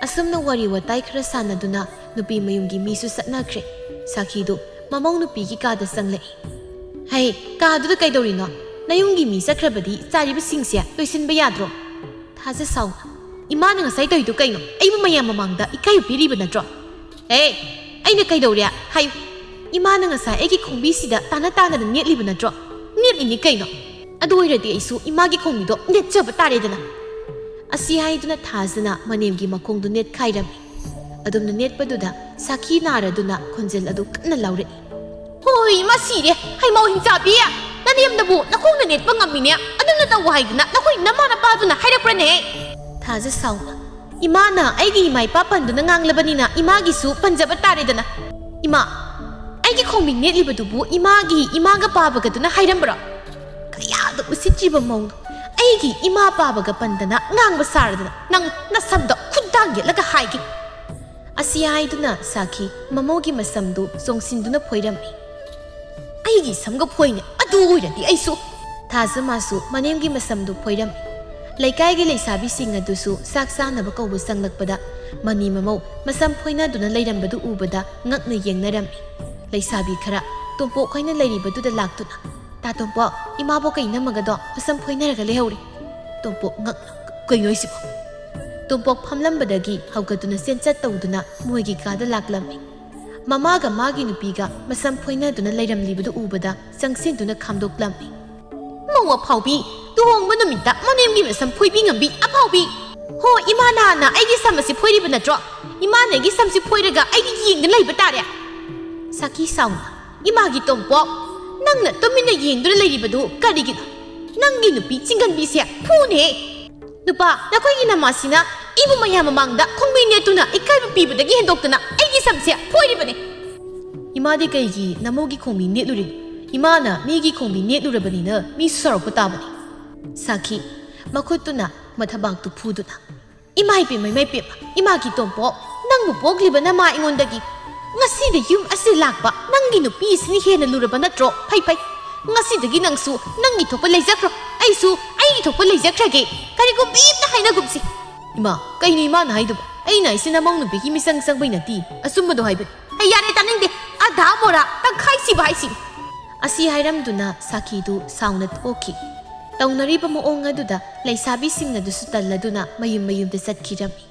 ꯑꯁꯨꯝꯅ ꯋꯥꯔꯤ ꯋꯥꯇꯥꯏ ꯈꯔ ꯁꯥꯟꯅꯗꯨꯅ ꯅꯨꯄꯤ ꯃꯌꯨꯝꯒꯤ ꯃꯤꯁꯨ ꯆꯠꯅꯈ꯭ꯔꯦ꯫ ꯁꯥꯈꯤꯗꯨ ꯃꯃꯧ ꯅꯨꯄꯤꯒꯤ ꯀꯥꯗ ꯆꯪꯂꯛꯏ꯫ "ꯍꯩ, ꯀꯥꯗꯨꯗ ꯀꯩꯗꯧꯔꯤꯅꯣ? ꯅꯌꯨꯝꯒꯤ ꯃꯤ ꯆꯠꯈ꯭ꯔꯕꯗꯤ ꯆꯥꯔꯤꯕꯁꯤꯡꯁꯦ ꯂꯣꯏꯁꯤꯟꯕ ꯌꯥꯗ꯭ꯔꯣ?" ꯊꯥꯖ ꯁꯥꯎꯅ, "ꯏꯃꯥꯅ ꯉꯁꯥꯏ ꯇꯧꯔꯤꯗꯨ ꯀꯩꯅꯣ? ꯑꯩꯕꯨ ꯃꯌꯥꯝ ꯃꯃꯥꯡꯗ ꯏꯀꯥꯏꯕ ꯄꯤꯔꯤꯕ ꯅꯠꯇ꯭ꯔꯣ?" "ꯑꯦ, ꯑꯩꯅ ꯀꯩꯗꯧꯔꯦ ꯍꯥꯏꯌꯨ? ꯏꯃꯥꯅ ꯉꯁꯥꯏ ꯑꯩꯒꯤ ꯈꯣꯡꯕꯤꯁꯤꯗ ꯇꯥꯅ ꯇꯥꯅꯗ ꯅꯦꯠꯂꯤꯕ ꯅꯠꯇ꯭ꯔꯣ? ꯅꯦꯠꯂꯤꯅꯤ ꯀꯩꯅꯣ꯫ ꯑꯗꯨ ꯑꯣꯏꯔꯗꯤ ꯑꯩꯁꯨ ꯏꯃꯥꯒꯤ ꯈꯣꯡꯕꯤꯗꯣ ꯅꯦꯠꯆꯕ ꯇꯥꯔꯦꯗꯅ꯫" ꯑꯁꯤ ꯍꯥꯏꯗꯨꯅ ꯊꯥꯖꯅ ꯃꯅꯦꯝꯒꯤ ꯃꯈꯣꯡꯗꯨ ꯅꯦꯠꯈꯥꯏꯔꯝꯃꯤ꯫ ꯑꯗꯨꯝꯅ ꯅꯦꯠꯄꯗꯨꯗ ꯁꯥꯈꯤ ꯅꯥꯔꯗꯨꯅ ꯈꯣꯟꯖꯦꯜ ꯑꯗꯨ ꯀꯟꯅ ꯂꯥꯎꯔꯛꯏ꯫ "ꯍꯣꯏ, ꯏꯃꯥ ꯁꯤꯔꯦ, ꯍꯩꯃꯧ ꯍꯤꯡꯆꯥꯕꯤ! ꯅꯅꯦꯝꯅꯕꯨ ꯅꯈꯣꯡꯅ ꯅꯦꯠꯄ ꯉꯝꯃꯤꯅꯦ, ꯑꯗꯨꯝꯅ ꯇꯧ ꯍꯥꯏꯗꯨꯅ ꯅꯈꯣꯏ ꯅꯃꯥ ꯅꯄꯥꯗꯨꯅ ꯍꯥꯏꯔꯛꯄ꯭ꯔꯅꯦ?" ꯊꯥꯖ ꯁꯥꯎꯅ, "ꯏꯃꯥꯅ ꯑꯩꯒꯤ ꯏꯃꯥ ꯏꯄꯥ ꯄꯟꯗꯨꯅ ꯉꯥꯡꯂꯕꯅꯤꯅ ꯏꯃꯥꯒꯤꯁꯨ ꯄꯟꯖꯕ ꯇꯥꯔꯦꯗꯅ꯫ ꯏꯃꯥ, ꯑꯩꯒꯤ ꯈꯣꯡꯕꯤ ꯅꯦꯠꯂꯤꯕꯗꯨꯕꯨ ꯏꯃꯥꯒꯤ ꯏꯃꯥꯒ ꯄꯥꯕꯒꯗꯨꯅ ꯍꯥꯏꯔꯝꯕ꯭ꯔꯣ? ꯀꯌꯥꯗ ꯎꯁꯤꯠꯇ꯭ꯔꯤꯕ ꯃꯑꯣꯡꯅꯣ! ꯑꯩꯒꯤ ꯏꯃꯥ ꯄꯥꯕꯒ ꯄꯟꯗꯅ ꯉꯥꯡꯕ ꯁꯥꯔꯗꯅ ꯅꯪ ꯅꯁꯝꯗꯣ ꯈꯨꯠꯗꯥꯡ ꯌꯦꯠꯂꯒ ꯍꯥꯏꯒꯦ꯫" ꯑꯁꯤ ꯍꯥꯏꯗꯨꯅ ꯁꯥꯈꯤ ꯃꯃꯧꯒꯤ ꯃꯁꯝꯗꯨ ꯆꯣꯡꯁꯤꯟꯗꯨꯅ ꯐꯣꯏꯔꯝꯃꯤ꯫ "ꯑꯩꯒꯤ ꯁꯝꯒ ꯐꯣꯏꯅꯦ, ꯑꯗꯨ ꯑꯣꯏꯔꯗꯤ ꯑꯩꯁꯨ..." ꯊꯥꯖ ꯃꯥꯁꯨ ꯃꯅꯦꯝꯒꯤ ꯃꯁꯝꯗꯨ ꯐꯣꯏꯔꯝꯃꯤ꯫ ꯂꯩꯀꯥꯏꯒꯤ ꯂꯩꯁꯥꯕꯤꯁꯤꯡ ꯑꯗꯨꯁꯨ ꯆꯥꯛ ꯆꯥꯅꯕ ꯀꯧꯕ ꯆꯪꯂꯛꯄꯗ ꯃꯅꯤ ꯃꯃꯧ ꯃꯁꯝ ꯐꯣꯏꯅꯗꯨꯅ ꯂꯩꯔꯝꯕꯗꯨ ꯎꯕꯗ ꯉꯛꯅ ꯌꯦꯡꯅꯔꯝꯃꯤ꯫ ꯂꯩꯁꯥꯕꯤ ꯈꯔ ꯇꯣꯝꯄꯣꯛ ꯈꯣꯏꯅ ꯂꯩꯔꯤꯕꯗꯨꯗ ꯂꯥꯛꯇꯨꯅ, "ꯇꯥ ꯇꯣꯝꯄꯣꯛ, ꯏꯃꯥꯕꯣꯛ ꯀꯩ ꯏꯅꯝꯃꯒꯗꯣ ꯃꯁꯝ ꯐꯣꯏꯅꯔꯒ ꯂꯩꯍꯧꯔꯦ꯫" ꯇꯣꯝꯄꯣꯛ ꯉꯛꯅ, "ꯀꯩꯅꯣ ꯍꯥꯏꯁꯤꯕꯣ?" ꯇꯣꯝꯄꯣꯛ ꯐꯝꯂꯝꯕꯗꯒꯤ ꯍꯧꯒꯠꯇꯨꯅ ꯆꯦꯟꯆꯠ ꯇꯧꯗꯨꯅ ꯃꯣꯏꯒꯤ ꯀꯥꯗ ꯂꯥꯛꯂꯝꯃꯤ꯫ ꯃꯃꯥꯒ ꯃꯥꯒꯤ ꯅꯨꯄꯤꯒ ꯃꯁꯝ ꯐꯣꯏꯅꯗꯨꯅ ꯂꯩꯔꯝꯂꯤꯕꯗꯨ ꯎꯕꯗ ꯆꯪꯁꯤꯟꯗꯨꯅ ꯈꯥꯝꯗꯣꯛꯂꯝꯃꯤ꯫ "ꯃꯧ ꯑꯐꯥꯎꯕꯤ, ꯂꯨꯍꯣꯡꯕ ꯅꯨꯃꯤꯠꯇ ꯃꯅꯦꯝꯒꯤ ꯃꯁꯝ ꯐꯣꯏꯕꯤ ꯉꯝꯕꯤ ꯑꯐꯥꯎꯕꯤ! ꯍꯣ, ꯏꯃꯥ ꯅꯍꯥꯟꯅ ꯑꯩꯒꯤ ꯁꯝ ꯑꯁꯤ ꯐꯣꯏꯔꯤꯕ ꯅꯠꯇ꯭ꯔꯣ? ꯏꯃꯥꯅ ꯑꯩꯒꯤ ꯁꯝꯁꯤ ꯐꯣꯏꯔꯒ ꯑꯩꯗꯤ ꯌꯦꯡꯗꯨꯅ ꯂꯩꯕ ꯇꯥꯔꯦ?" ꯁꯥꯈꯤ ꯁꯥꯎꯅ, "ꯏꯃꯥꯒꯤ ꯇꯣꯝꯄꯣꯛ, ꯅꯪꯅ ꯇꯨꯃꯤꯟꯅ ꯌꯦꯡꯗꯨꯅ ꯂꯩꯔꯤꯕꯗꯨ ꯀꯔꯤꯒꯤꯅꯣ? ꯅꯪꯒꯤ ꯅꯨꯄꯤ ꯆꯤꯡꯒꯟꯕꯤꯁꯦ ꯐꯨꯅꯦꯍꯦ!" "ꯅꯨꯄꯥ, ꯅꯈꯣꯏꯒꯤ ꯅꯃꯥꯁꯤꯅ ꯏꯕꯨ ꯃꯌꯥꯝ ꯃꯃꯥꯡꯗ ꯈꯣꯡꯕꯤ ꯅꯦꯠꯇꯨꯅ ꯏꯀꯥꯏꯕ ꯄꯤꯕꯗꯒꯤ ꯍꯦꯟꯗꯣꯛꯇꯅ ꯑꯩꯒꯤ ꯁꯝꯁꯦ ꯐꯣꯏꯔꯤꯕꯅꯤ꯫" "ꯏꯃꯥꯗꯤ ꯀꯩꯒꯤ ꯅꯃꯧꯒꯤ ꯈꯣꯡꯕꯤ ꯅꯦꯠꯂꯨꯔꯤꯅꯣ? ꯏꯃꯥꯅ ꯃꯤꯒꯤ ꯈꯣꯡꯕꯤ ꯅꯦꯠꯂꯨꯔꯕꯅꯤꯅ ꯃꯤꯁꯨ ꯁꯥꯎꯔꯛꯄ ꯇꯥꯕꯅꯤ꯫" ꯁꯥꯈꯤ, ꯃꯈꯨꯠꯇꯨꯅ ꯃꯊꯕꯥꯛꯇꯨ ꯐꯨꯗꯨꯅ, "ꯏꯃꯥ ꯏꯄꯦꯝꯃ, ꯏꯃꯥ ꯏꯄꯦꯝꯃ, ꯏꯃꯥꯒꯤ ꯇꯣꯝꯄꯣꯛ, ꯅꯪꯕꯨ ꯄꯣꯛꯂꯤꯕ ꯅꯃꯥ ꯑꯩꯉꯣꯟꯗꯒꯤ ꯉꯁꯤꯗ ꯌꯨꯝ ꯑꯁꯤ ꯂꯥꯛꯄ ꯅꯪꯒꯤ ꯅꯨꯄꯤ ꯑꯁꯤꯅ ꯍꯦꯟꯅ ꯂꯨꯔꯕ ꯅꯠꯇ꯭ꯔꯣ? ꯐꯩ, ꯐꯩ, ꯉꯁꯤꯗꯒꯤ ꯅꯪꯁꯨ ꯅꯪꯒꯤ ꯊꯣꯛꯄ ꯂꯩꯖꯈ꯭ꯔꯣ, ꯑꯩꯁꯨ ꯑꯩꯒꯤ ꯊꯣꯛꯄ ꯂꯩꯖꯈ꯭ꯔꯒꯦ, ꯀꯔꯤꯒꯨꯝꯕꯤ ꯑꯝꯇ ꯍꯥꯏꯅꯒꯨꯝꯁꯤ꯫" "ꯏꯃꯥ, ꯀꯩꯅꯣ ꯏꯃꯥꯅ ꯍꯥꯏꯗꯨꯕꯣ? ꯑꯩꯅ ꯍꯥꯏꯁꯤ ꯅꯃꯧ ꯅꯨꯄꯤꯒꯤ ꯃꯤꯆꯪ ꯆꯪꯕꯩ ꯅꯠꯇꯦ, ꯑꯆꯨꯝꯕꯗꯣ ꯍꯥꯏꯕꯅꯤ꯫" "ꯑꯩ ꯌꯥꯔꯦ, ꯇꯥꯅꯤꯡꯗꯦ, ꯑꯙꯥ ꯃꯣꯔꯥ ꯇꯪꯈꯥꯏ ꯁꯤꯕ ꯍꯥꯏꯁꯤ꯫" ꯑꯁꯤ ꯍꯥꯏꯔꯝꯗꯨꯅ ꯁꯥꯈꯤꯗꯨ ꯁꯥꯎꯅ ꯊꯣꯛꯈꯤ꯫ ꯇꯧꯅꯔꯤꯕ ꯃꯑꯣꯡ ꯑꯗꯨꯗ ꯂꯩꯁꯥꯕꯤꯁꯤꯡ ꯑꯗꯨꯁꯨ ꯇꯜꯂꯗꯨꯅ ꯃꯌꯨꯝ ꯃꯌꯨꯝꯗ ꯆꯠꯈꯤꯔꯝꯃꯤ꯫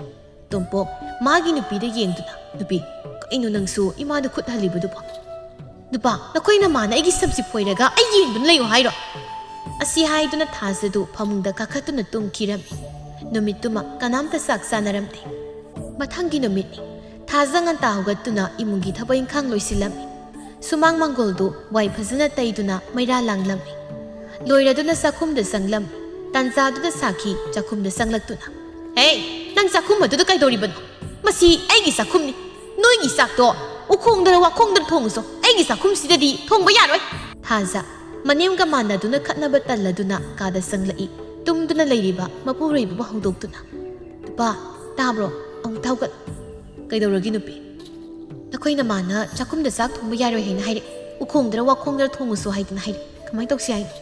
ꯇꯣꯝꯄꯣꯛ ꯃꯥꯒꯤ ꯅꯨꯄꯤꯗ ꯌꯦꯡꯗꯨꯅ, "ꯅꯨꯄꯤ, ꯀꯩꯅꯣ ꯅꯪꯁꯨ ꯏꯃꯥꯗ ꯈꯨꯠ ꯍꯜꯂꯤꯕꯗꯨꯕꯣ?" "ꯅꯨꯄꯥ, ꯅꯈꯣꯏ ꯅꯃꯥꯅ ꯑꯩꯒꯤ ꯁꯝꯁꯤ ꯐꯣꯏꯔꯒ ꯑꯩ ꯌꯦꯡꯗꯨꯅ ꯂꯩꯌꯨ ꯍꯥꯏꯔꯣ?" ꯑꯁꯤ ꯍꯥꯏꯗꯨꯅ ꯊꯥꯖꯗꯨ ꯐꯃꯨꯡꯗ ꯀꯥꯈꯠꯇꯨꯅ ꯇꯨꯝꯈꯤꯔꯝꯃꯤ꯫ ꯅꯨꯃꯤꯠꯇꯨꯃ ꯀꯅꯥꯝꯇ ꯆꯥꯛ ꯆꯥꯅꯔꯝꯗꯦ꯫ ꯃꯊꯪꯒꯤ ꯅꯨꯃꯤꯠꯅꯤ꯫ ꯊꯥꯖ ꯉꯟꯇꯥ ꯍꯧꯒꯠꯇꯨꯅ ꯏꯃꯨꯡꯒꯤ ꯊꯕꯛ ꯏꯪꯈꯥꯡ ꯂꯣꯏꯁꯤꯜꯂꯝꯃꯤ꯫ ꯁꯨꯃꯥꯡ ꯃꯥꯡꯒꯣꯜꯗꯨ ꯋꯥꯏ ꯐꯖꯅ ꯇꯩꯗꯨꯅ ꯃꯩꯔꯥ ꯂꯥꯡꯂꯝꯃꯤ꯫ ꯂꯣꯏꯔꯗꯨꯅ ꯆꯥꯛꯈꯨꯝꯗ ꯆꯪꯂꯝꯃꯤ꯫ ꯇꯥꯟꯖꯥꯗꯨꯗ ꯁꯥꯈꯤ ꯆꯥꯛꯈꯨꯝꯗ ꯆꯪꯂꯛꯇꯨꯅ, "ꯍꯦ, ꯅꯪ ꯆꯥꯛꯈꯨꯝ ꯑꯗꯨꯗ ꯀꯩꯗꯧꯔꯤꯕꯅꯣ? ꯃꯁꯤ ꯑꯩꯒꯤ ꯆꯥꯛꯈꯨꯝꯅꯤ꯫ ꯅꯣꯏꯒꯤ ꯆꯥꯛꯇꯣ ꯎꯈꯣꯡꯗꯔ ꯋꯥꯈꯣꯡꯗꯔ ꯊꯣꯡꯉꯨꯆꯣ꯫ ꯑꯩꯒꯤ ꯆꯥꯛꯈꯨꯝꯁꯤꯗꯗꯤ ꯊꯣꯡꯕ ꯌꯥꯔꯣꯏ꯫" ꯊꯥꯖ ꯃꯅꯦꯝꯒ ꯃꯥꯟꯅꯗꯨꯅ ꯈꯠꯅꯕ ꯇꯜꯂꯗꯨꯅ ꯀꯥꯗ ꯆꯪꯂꯛꯏ꯫ ꯇꯨꯝꯗꯨꯅ ꯂꯩꯔꯤꯕ ꯃꯄꯨꯔꯣꯏꯕꯕꯨ ꯍꯧꯗꯣꯛꯇꯨꯅ, "ꯅꯨꯄꯥ, ꯇꯥꯕ꯭ꯔꯣ? ꯑꯃꯨꯛꯇ ꯍꯧꯒꯠꯂꯣ꯫" "ꯀꯩꯗꯧꯔꯒꯦ ꯅꯨꯄꯤ?" "ꯅꯈꯣꯏ ꯅꯃꯥꯅ ꯆꯥꯛꯈꯨꯝꯗ ꯆꯥꯛ ꯊꯣꯡꯕ ꯌꯥꯔꯣꯏ ꯍꯥꯏꯅ ꯍꯥꯏꯔꯛꯑꯦ꯫ ꯎꯈꯣꯡꯗꯔ ꯋꯥꯈꯣꯡꯗꯔ ꯊꯣꯡꯉꯨꯆꯣ ꯍꯥꯏꯗꯅ ꯍꯥꯏꯔꯛꯑꯦ꯫ ꯀꯃꯥꯏꯅ ꯇꯧꯁꯤ ꯍꯥꯏꯅꯣ?"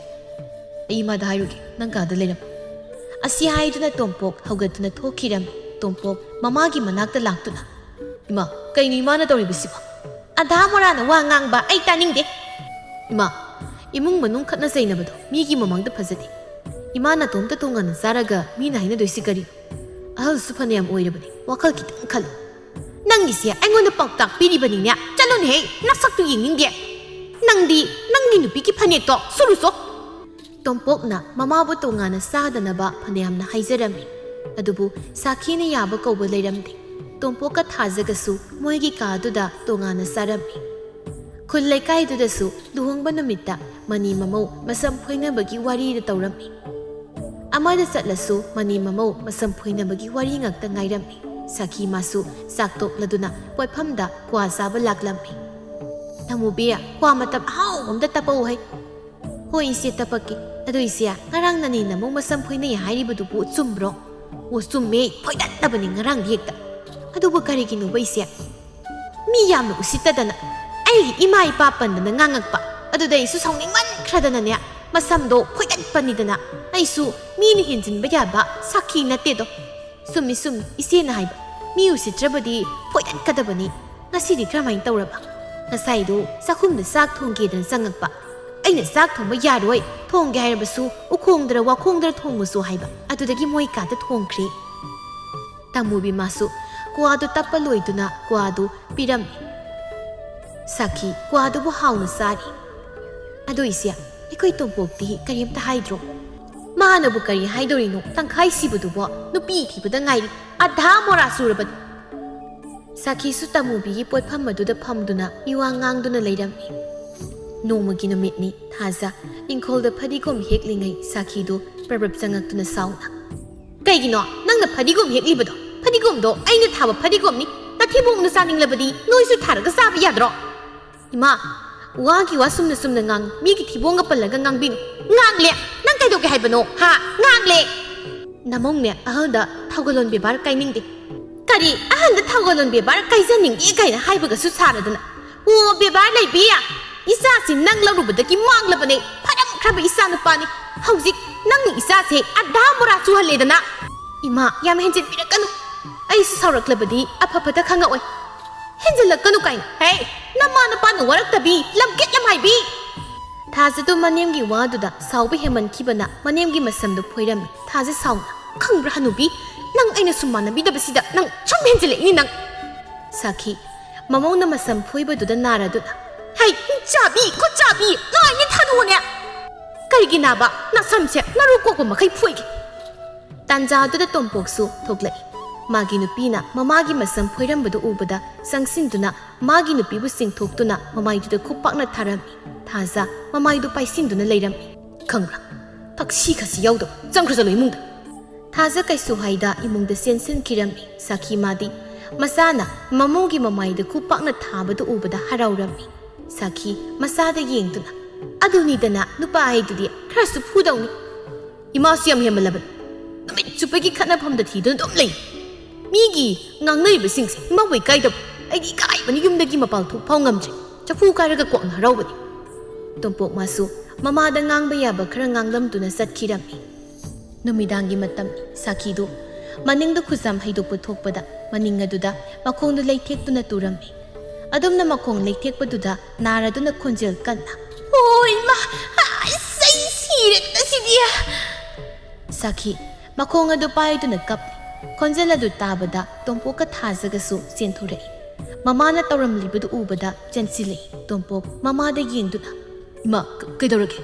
"ꯑꯩ ꯏꯃꯥꯗ ꯍꯥꯏꯔꯨꯒꯦ, ꯅꯪ ꯀꯥꯗ ꯂꯩꯔꯝꯃꯨ꯫" ꯑꯁꯤ ꯍꯥꯏꯗꯨꯅ ꯇꯣꯝꯄꯣꯛ ꯍꯧꯒꯠꯇꯨꯅ ꯊꯣꯛꯈꯤꯔꯝꯃꯤ꯫ ꯇꯣꯝꯄꯣꯛ ꯃꯃꯥꯒꯤ ꯃꯅꯥꯛꯇ ꯂꯥꯛꯇꯨꯅ, "ꯏꯃꯥ, ꯀꯩꯅꯣ ꯏꯃꯥꯅ ꯇꯧꯔꯤꯕꯁꯤꯕꯣ?" "ꯑꯙꯥ ꯃꯣꯔꯥꯅ ꯋꯥ ꯉꯥꯡꯕ ꯑꯩ ꯇꯥꯅꯤꯡꯗꯦ꯫" "ꯏꯃꯥ, ꯏꯃꯨꯡ ꯃꯅꯨꯡ ꯈꯠꯅ ꯆꯩꯅꯕꯗꯣ ꯃꯤꯒꯤ ꯃꯃꯥꯡꯗ ꯐꯖꯗꯦ꯫ ꯏꯃꯥ ꯅꯥꯇꯣꯝꯇ ꯇꯣꯉꯥꯟꯅ ꯆꯥꯔꯒ ꯃꯤꯅ ꯍꯥꯏꯅꯗꯣꯏꯁꯤ ꯀꯔꯤꯅꯣ? ꯑꯍꯜꯁꯨ ꯐꯅꯌꯥꯝ ꯑꯣꯏꯔꯕꯅꯤ, ꯋꯥꯈꯜ ꯈꯤꯇꯪ ꯈꯜꯂꯨ꯫" "ꯅꯪꯒꯤꯁꯦ ꯑꯩꯉꯣꯟꯗ ꯄꯥꯎꯇꯥꯛ ꯄꯤꯔꯤꯕꯅꯤꯅꯦ꯫ ꯆꯠꯂꯣꯅꯦꯍꯦ, ꯅꯁꯛꯇꯨ ꯌꯦꯡꯅꯤꯡꯗꯦ꯫ ꯅꯪꯗꯤ ꯅꯪꯒꯤ ꯅꯨꯄꯤꯒꯤ ꯐꯅꯦꯛꯇꯣ ꯁꯨꯔꯨꯆꯣ꯫" ꯇꯣꯝꯄꯣꯛꯅ ꯃꯃꯥꯕꯨ ꯇꯣꯉꯥꯟꯅ ꯆꯥꯗꯅꯕ ꯐꯅꯌꯥꯝꯅ ꯍꯥꯏꯖꯔꯝꯃꯤ꯫ ꯑꯗꯨꯕꯨ ꯁꯥꯈꯤꯅ ꯌꯥꯕ ꯀꯧꯕ ꯂꯩꯔꯝꯗꯦ꯫ ꯇꯣꯝꯄꯣꯛꯀ ꯊꯥꯖꯒꯁꯨ ꯃꯣꯏꯒꯤ ꯀꯥꯗꯨꯗ ꯇꯣꯉꯥꯟꯅ ꯆꯥꯔꯝꯃꯤ꯫ ꯈꯨꯜ ꯂꯩꯀꯥꯏꯗꯨꯗꯁꯨ ꯂꯨꯍꯣꯡꯕ ꯅꯨꯃꯤꯠꯇ ꯃꯅꯤ ꯃꯃꯧ ꯃꯁꯝ ꯐꯣꯏꯅꯕꯒꯤ ꯋꯥꯔꯤꯗ ꯇꯧꯔꯝꯃꯤ꯫ ꯑꯃꯗ ꯆꯠꯂꯁꯨ ꯃꯅꯤ ꯃꯃꯧ ꯃꯁꯝ ꯐꯣꯏꯅꯕꯒꯤ ꯋꯥꯔꯤ ꯉꯥꯛꯇ ꯉꯥꯏꯔꯝꯃꯤ꯫ ꯁꯥꯈꯤ ꯃꯥꯁꯨ ꯆꯥꯛ ꯇꯣꯛꯂꯗꯨꯅ ꯄꯣꯠꯐꯝꯗ ꯀ꯭ꯋꯥ ꯆꯥꯕ ꯂꯥꯛꯂꯝꯃꯤ꯫ "ꯇꯥꯃꯨꯕꯤ, ꯀ꯭ꯋꯥ ꯃꯇꯝ ꯑꯍꯥꯎꯕ ꯑꯝꯇ ꯇꯞꯄꯛꯎ ꯍꯩ꯫" "ꯍꯣꯏ ꯏꯆꯦ, ꯇꯞꯄꯛꯀꯦ꯫ ꯑꯗꯣ ꯏꯆꯦ, ꯉꯔꯥꯡ ꯅꯅꯦ ꯅꯃꯧ ꯃꯁꯝ ꯐꯣꯏꯅꯩ ꯍꯥꯏꯔꯤꯕꯗꯨꯕꯨ ꯆꯨꯝꯕ꯭ꯔꯣ?" "ꯑꯣ, ꯆꯨꯝꯃꯦ, ꯐꯣꯏꯗꯠꯂꯕꯅꯤ ꯉꯔꯥꯡꯗꯤ ꯍꯦꯛꯇ꯫ ꯑꯗꯨꯕꯨ ꯀꯔꯤꯒꯤꯅꯣꯕ ꯏꯆꯦ? ꯃꯤ ꯌꯥꯝꯅ ꯎꯁꯤꯠꯇꯗꯅ ꯑꯩꯒꯤ ꯏꯃꯥ ꯏꯄꯥ ꯄꯟꯗꯅ ꯉꯥꯡꯉꯛꯄ꯫ ꯑꯗꯨꯗ ꯑꯩꯁꯨ ꯁꯥꯎꯅꯤꯡꯃꯟꯈ꯭ꯔꯗꯅꯅꯦ, ꯃꯁꯝꯗꯣ ꯐꯣꯏꯗꯠꯄꯅꯤꯗꯅ꯫ ꯑꯩꯁꯨ ꯃꯤꯅ ꯍꯦꯟꯖꯤꯟꯕ ꯌꯥꯕ ꯁꯥꯈꯤ ꯅꯠꯇꯦꯗꯣ꯫" "ꯆꯨꯝꯃꯤ, ꯆꯨꯝꯃꯤ, ꯏꯆꯦꯅ ꯍꯥꯏꯕ꯫ ꯃꯤ ꯎꯁꯤꯠꯇ꯭ꯔꯕꯗꯤ ꯐꯣꯏꯗꯠꯀꯗꯕꯅꯤ꯫ ꯉꯁꯤꯗꯤ ꯀꯔꯝꯍꯥꯏꯅ ꯇꯧꯔꯕ?" "ꯉꯁꯥꯏꯗꯣ ꯆꯥꯛꯈꯨꯝꯗ ꯆꯥꯛ ꯊꯣꯡꯒꯦꯗꯅ ꯆꯪꯉꯛꯄ꯫ ꯑꯩꯅ ꯆꯥꯛ ꯊꯣꯡꯕ ꯌꯥꯔꯣꯏ, ꯊꯣꯡꯒꯦ ꯍꯥꯏꯔꯕꯁꯨ ꯎꯈꯣꯡꯗꯔ ꯋꯥꯈꯣꯡꯗꯔ ꯊꯣꯡꯉꯨꯁꯨ ꯍꯥꯏꯕ꯫ ꯑꯗꯨꯗꯒꯤ ꯃꯣꯏ ꯀꯥꯗ ꯊꯣꯡꯈ꯭ꯔꯦ꯫" ꯇꯥꯃꯨꯕꯤ ꯃꯥꯁꯨ ꯀ꯭ꯋꯥꯗꯨ ꯇꯞꯄ ꯂꯣꯏꯗꯨꯅ ꯀ꯭ꯋꯥꯗꯨ ꯄꯤꯔꯝꯃꯤ꯫ ꯁꯥꯈꯤ ꯀ꯭ꯋꯥꯗꯨꯕꯨ ꯍꯥꯎꯅ ꯆꯥꯔꯤ꯫ "ꯑꯗꯣ ꯏꯆꯦ, ꯑꯩꯈꯣꯏ ꯇꯣꯝꯄꯣꯛꯇꯤ ꯀꯔꯤꯝꯇ ꯍꯥꯏꯗ꯭ꯔꯣ?" "ꯃꯥꯅꯕꯨ ꯀꯔꯤ ꯍꯥꯏꯗꯣꯔꯤꯅꯣ? ꯇꯪꯈꯥꯏ ꯁꯤꯕꯗꯨꯕꯣ ꯅꯨꯄꯤ ꯊꯤꯕꯗ ꯉꯥꯏꯔꯤ꯫ ꯑꯙꯥ ꯃꯣꯔꯥ ꯁꯨꯔꯕꯅꯤ꯫" ꯁꯥꯈꯤꯁꯨ ꯇꯥꯃꯨꯕꯤꯒꯤ ꯄꯣꯠꯐꯝ ꯑꯗꯨꯗ ꯐꯝꯗꯨꯅ ꯃꯤꯋꯥ ꯉꯥꯡꯗꯨꯅ ꯂꯩꯔꯝꯃꯤ꯫ ꯅꯣꯡꯃꯒꯤ ꯅꯨꯃꯤꯠꯅꯤ꯫ ꯊꯥꯖ ꯏꯪꯈꯣꯜꯗ ꯐꯗꯤꯒꯣꯝ ꯍꯦꯛꯂꯤꯉꯩ ꯁꯥꯈꯤꯗꯨ ꯄ꯭ꯔꯞ ꯄ꯭ꯔꯞ ꯆꯪꯉꯛꯇꯨꯅ ꯁꯥꯎꯅ, "ꯀꯩꯒꯤꯅꯣ ꯅꯪꯅ ꯐꯗꯤꯒꯣꯝ ꯍꯦꯛꯂꯤꯕꯗꯣ? ꯐꯗꯤꯒꯣꯝꯗꯣ ꯑꯩꯅ ꯊꯥꯕ ꯐꯗꯤꯒꯣꯝꯅꯤ꯫ ꯅꯊꯤꯕꯣꯡꯅ ꯆꯥꯅꯤꯡꯂꯕꯗꯤ ꯅꯣꯏꯁꯨ ꯊꯥꯔꯒ ꯆꯥꯕ ꯌꯥꯗ꯭ꯔꯣ?" "ꯏꯃꯥ, ꯋꯥꯒꯤ ꯋꯥ ꯆꯨꯝꯅ ꯆꯨꯝꯅ ꯉꯥꯡ, ꯃꯤꯒꯤ ꯊꯤꯕꯣꯡꯒ ꯄꯜꯂꯒ ꯉꯥꯡꯕꯤꯅꯨ꯫" "ꯉꯥꯡꯂꯦ꯫ ꯅꯪ ꯀꯩꯗꯧꯒꯦ ꯍꯥꯏꯕꯅꯣ? ꯍꯥ? ꯉꯥꯡꯂꯦ!" "ꯅꯃꯧꯅꯦ, ꯑꯍꯜꯗ ꯊꯧꯒꯜꯂꯣꯟ ꯕꯦꯕꯥꯔ ꯀꯥꯏꯅꯤꯡꯗꯦ꯫" "ꯀꯔꯤ? ꯑꯍꯜꯗ ꯊꯧꯒꯜꯂꯣꯟ ꯕꯦꯕꯥꯔ ꯀꯥꯏꯖꯅꯤꯡꯗꯦ ꯀꯥꯏꯅ ꯍꯥꯏꯕꯒꯁꯨ ꯁꯥꯔꯗꯅ? ꯑꯣ, ꯕꯦꯕꯥꯔ ꯂꯩꯕꯤ! ꯏꯆꯥꯁꯤ ꯅꯪ ꯂꯧꯔꯨꯕꯗꯒꯤ ꯃꯥꯡꯂꯕꯅꯦ꯫ ꯐꯔꯝ ꯈ꯭ꯔꯕ ꯏꯆꯥ ꯅꯨꯄꯥꯅꯤ꯫ ꯍꯧꯖꯤꯛ ꯅꯪꯅ ꯏꯆꯥꯁꯦ ꯑꯙꯥ ꯃꯣꯔꯥ ꯆꯨꯍꯜꯂꯦꯗꯅ꯫ ꯏꯃꯥ, ꯌꯥꯝ ꯍꯦꯟꯖꯤꯟꯕꯤꯔꯛꯀꯅꯨ꯫ ꯑꯩꯁꯨ ꯁꯥꯎꯔꯛꯂꯕꯗꯤ ꯑꯐ ꯐꯠꯇ ꯈꯪꯉꯛꯑꯣꯏ꯫ ꯍꯦꯟꯖꯤꯜꯂꯛꯀꯅꯨ ꯀꯥꯏꯅ꯫ ꯍꯦ, ꯅꯃꯥ ꯅꯄꯥꯅ ꯋꯥꯔꯛꯇꯕꯤ, ꯂꯝꯀꯦꯠ ꯂꯝꯍꯥꯏꯕꯤ꯫ ꯊꯥꯖꯗꯨ ꯃꯅꯦꯝꯒꯤ ꯋꯥꯗꯨꯗ ꯁꯥꯎꯕ ꯍꯦꯟꯃꯟꯈꯤꯕꯅ ꯃꯅꯦꯝꯒꯤ ꯃꯁꯝꯗꯨ ꯐꯣꯏꯔꯝꯃꯤ꯫ ꯊꯥꯖ ꯁꯥꯎꯅ, "ꯈꯪꯕ꯭ꯔꯥ ꯍꯅꯨꯕꯤ, ꯅꯪ ꯑꯩꯅ ꯁꯨꯝ ꯃꯥꯟꯅꯕꯤꯗꯕꯁꯤꯗ ꯅꯪ ꯁꯨꯝ ꯍꯦꯟꯖꯤꯜꯂꯛꯏꯅꯤ ꯅꯪ"꯫ ꯁꯥꯈꯤ, ꯃꯃꯧꯅ ꯃꯁꯝ ꯐꯣꯏꯕꯗꯨꯗ ꯅꯥꯔꯗꯨꯅ, "ꯍꯩ, ꯆꯥꯕꯤ, ꯈꯨꯠ ꯆꯥꯕꯤ, ꯂꯥꯏꯅꯦ ꯊꯥꯗꯣꯛꯑꯣꯅꯦ꯫ ꯀꯔꯤꯒꯤ ꯅꯥꯕ? ꯅꯁꯝꯁꯦ ꯅꯔꯨ ꯀꯣꯛꯄ ꯃꯈꯩ ꯐꯣꯏꯒꯦ"꯫ ꯇꯥꯟꯖꯥꯗꯨꯗ ꯇꯣꯝꯄꯣꯛꯁꯨ ꯊꯣꯛꯂꯛꯏ꯫ ꯃꯥꯒꯤ ꯅꯨꯄꯤꯅ ꯃꯃꯥꯒꯤ ꯃꯁꯝ ꯐꯣꯏꯔꯝꯕꯗꯨ ꯎꯕꯗ ꯆꯪꯁꯤꯟꯗꯨꯅ ꯃꯥꯒꯤ ꯅꯨꯄꯤꯕꯨ ꯆꯤꯡꯊꯣꯛꯇꯨꯅ ꯃꯃꯥꯏꯗꯨꯗ ꯈꯨꯞ ꯄꯥꯛꯅ ꯊꯥꯔꯝꯃꯤ꯫ ꯊꯥꯖ ꯃꯃꯥꯏꯗꯨ ꯄꯥꯏꯁꯤꯟꯗꯨꯅ ꯂꯩꯔꯝꯃꯤ꯫ "ꯈꯪꯕ꯭ꯔꯥ? ꯊꯛꯁꯤ ꯈꯥꯁꯤ ꯌꯥꯎꯗꯕ꯫ ꯆꯪꯈ꯭ꯔ ꯆꯠꯂꯣ ꯏꯃꯨꯡꯗ"꯫ ꯊꯥꯖ ꯀꯩꯁꯨ ꯍꯥꯏꯗ ꯏꯃꯨꯡꯗ ꯆꯦꯟꯁꯤꯟꯈꯤꯔꯝꯃꯤ꯫ ꯁꯥꯈꯤ ꯃꯥꯗꯤ ꯃꯆꯥꯅ ꯃꯃꯧꯒꯤ ꯃꯃꯥꯏꯗ ꯈꯨꯞ ꯄꯥꯛꯅ ꯊꯥꯕꯗꯨ ꯎꯕꯗ ꯍꯔꯥꯎꯔꯝꯃꯤ꯫ ꯁꯥꯈꯤ ꯃꯆꯥꯗ ꯌꯦꯡꯗꯨꯅ, "ꯑꯗꯨꯅꯤꯗꯅ ꯅꯨꯄꯥ ꯍꯥꯏꯗꯨꯗꯤ, ꯈꯔꯁꯨ ꯐꯨꯗꯧꯅꯤ"꯫ "ꯏꯃꯥꯁꯨ ꯌꯥꯝ ꯍꯦꯟꯃꯜꯂꯕꯅꯤ꯫ ꯅꯨꯃꯤꯠ ꯆꯨꯞꯄꯒꯤ ꯈꯠꯅꯐꯝꯗ ꯊꯤꯗꯨꯅ ꯑꯗꯨꯝ ꯂꯩ꯫ ꯃꯤꯒꯤ ꯉꯥꯡꯅꯔꯤꯕꯁꯤꯡꯁꯦ ꯏꯃꯥꯕꯨ ꯏꯀꯥꯏꯗꯕ꯫ ꯑꯩꯗꯤ ꯏꯀꯥꯏꯕꯅ ꯌꯨꯝꯗꯒꯤ ꯃꯄꯥꯟ ꯊꯣꯛ ꯐꯥꯎ ꯉꯝꯗ꯭ꯔꯦ꯫ ꯆꯐꯨ ꯀꯥꯏꯔꯒ ꯀ꯭ꯋꯥꯛꯅ ꯍꯔꯥꯎꯕꯅꯤ"꯫ ꯇꯣꯝꯄꯣꯛ ꯃꯥꯁꯨ ꯃꯃꯥꯗ ꯉꯥꯡꯕ ꯌꯥꯕ ꯈꯔ ꯉꯥꯡꯂꯝꯗꯨꯅ ꯆꯠꯈꯤꯔꯝꯃꯤ꯫ ꯅꯨꯃꯤꯗꯥꯡꯒꯤ ꯃꯇꯝ꯫ ꯁꯥꯈꯤꯗꯨ ꯃꯅꯤꯡꯗ ꯈꯨꯖꯥꯝ ꯍꯩꯗꯣꯛꯄ ꯊꯣꯛꯄꯗ ꯃꯅꯤꯡ ꯑꯗꯨꯗ ꯃꯈꯣꯡꯗꯨ ꯂꯩꯊꯦꯛꯇꯨꯅ ꯇꯨꯔꯝꯃꯤ꯫ ꯑꯗꯨꯝꯅ ꯃꯈꯣꯡ ꯂꯩꯊꯦꯛꯄꯗꯨꯗ ꯅꯥꯔꯗꯨꯅ ꯈꯣꯟꯖꯦꯜ ꯀꯟꯅ, "ꯑꯣ ꯏꯃꯥ! ꯑꯁ, ꯑꯩ ꯁꯤꯔꯦ ꯉꯁꯤꯗꯤ!" ꯁꯥꯈꯤ ꯃꯈꯣꯡ ꯑꯗꯨ ꯄꯥꯏꯗꯨꯅ ꯀꯞꯂꯤ꯫ ꯈꯣꯟꯖꯦꯜ ꯑꯗꯨ ꯇꯥꯕꯗ ꯇꯣꯝꯄꯣꯛꯀ ꯊꯥꯖꯒꯁꯨ ꯆꯦꯟꯊꯣꯔꯛꯏ꯫ ꯃꯃꯥꯅ ꯇꯧꯔꯝꯂꯤꯕꯗꯨ ꯎꯕꯗ ꯆꯦꯟꯁꯤꯜꯂꯛꯏ꯫ ꯇꯣꯝꯄꯣꯛ ꯃꯃꯥꯗ ꯌꯦꯡꯗꯨꯅ, "ꯏꯃꯥ, ꯀ-, ꯀꯩꯗꯧꯔꯒꯦ?"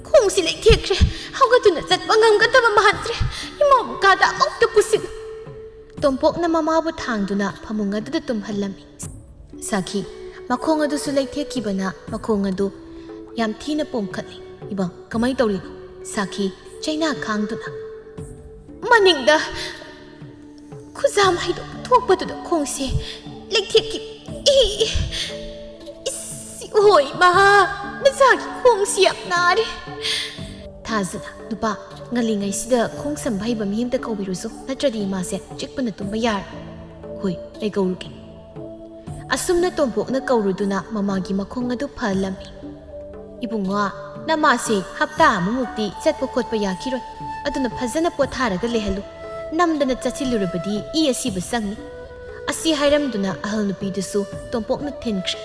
"ꯈꯣꯡꯁꯤ ꯂꯩꯊꯦꯛꯈ꯭ꯔꯦ꯫ ꯍꯧꯒꯠꯇꯨꯅ ꯆꯠꯄ ꯉꯝꯒꯗꯕ ꯃꯥꯟꯗ꯭ꯔꯦ꯫ ꯏꯃꯥꯕꯨ ꯀꯥꯗ ꯑꯃꯨꯛꯇ ꯄꯨꯁꯤꯜꯂꯨ"꯫ ꯇꯣꯝꯄꯣꯛꯅ ꯃꯃꯥꯕꯨ ꯊꯥꯡꯗꯨꯅ ꯐꯃꯨꯡ ꯑꯗꯨꯗ ꯇꯨꯝꯍꯜꯂꯝꯃꯤ꯫ ꯁꯥꯈꯤ ꯃꯈꯣꯡ ꯑꯗꯨꯁꯨ ꯂꯩꯊꯦꯛꯈꯤꯕꯅ ꯃꯈꯣꯡ ꯑꯗꯨ ꯌꯥꯝ ꯊꯤꯅ ꯄꯣꯝꯈꯠꯂꯤ꯫ "ꯏꯃꯥ, ꯀꯃꯥꯏ ꯇꯧꯔꯤꯅꯣ?" ꯁꯥꯈꯤ ꯆꯩꯅꯥ ꯈꯥꯡꯗꯨꯅ, "ꯃꯅꯤꯡꯗ ꯈꯨꯖꯥꯝ ꯍꯩꯗꯣꯛꯄ ꯊꯣꯛꯄꯗꯨꯗ ꯈꯣꯡꯁꯦ ꯂꯩꯊꯦꯛꯈꯤ"꯫ "ꯏ, ꯏꯁ, ꯍꯣꯏ ꯏꯃꯥ, ꯅꯆꯥꯒꯤ ꯈꯣꯡꯁꯤ ꯌꯥꯝ ꯅꯥꯔꯦ"꯫ ꯊꯥꯖꯅ, "ꯅꯨꯄꯥ, ꯉꯜꯂꯤꯉꯩꯁꯤꯗ ꯈꯣꯡ ꯁꯝꯕ ꯍꯩꯕ ꯃꯤ ꯑꯝꯇ ꯀꯧꯕꯤꯔꯨꯁꯨ, ꯅꯠꯇ꯭ꯔꯗꯤ ꯏꯃꯥꯁꯦ ꯆꯤꯛꯄꯅ ꯇꯨꯝꯕ ꯌꯥꯔꯣꯏ"꯫ "ꯍꯣꯏ, ꯑꯩ ꯀꯧꯔꯨꯒꯦ"꯫ ꯑꯁꯨꯝꯅ ꯇꯣꯝꯄꯣꯛꯅ ꯀꯧꯔꯨꯗꯨꯅ ꯃꯃꯥꯒꯤ ꯃꯈꯣꯡ ꯑꯗꯨ ꯐꯍꯜꯂꯝꯃꯤ꯫ "ꯏꯕꯨꯡꯉꯣ, "ꯅꯃꯥꯁꯦ ꯍꯞꯇꯥ ꯑꯃꯃꯨꯛꯇꯤ ꯆꯠꯄ ꯈꯣꯠꯄ ꯌꯥꯈꯤꯔꯣꯏ, ꯑꯗꯨꯅ ꯐꯖꯅ ꯄꯣꯊꯥꯔꯒ ꯂꯩꯍꯜꯂꯨ꯫ ꯅꯝꯗꯅ ꯆꯠꯁꯤꯜꯂꯨꯔꯕꯗꯤ ꯏ ꯑꯁꯤꯕ ꯆꯪꯅꯤ"꯫ ꯑꯁꯤ ꯍꯥꯏꯔꯝꯗꯨꯅ ꯑꯍꯜ ꯅꯨꯄꯤꯗꯨꯁꯨ ꯇꯣꯝꯄꯣꯛꯅ ꯊꯤꯟꯈ꯭ꯔꯦ꯫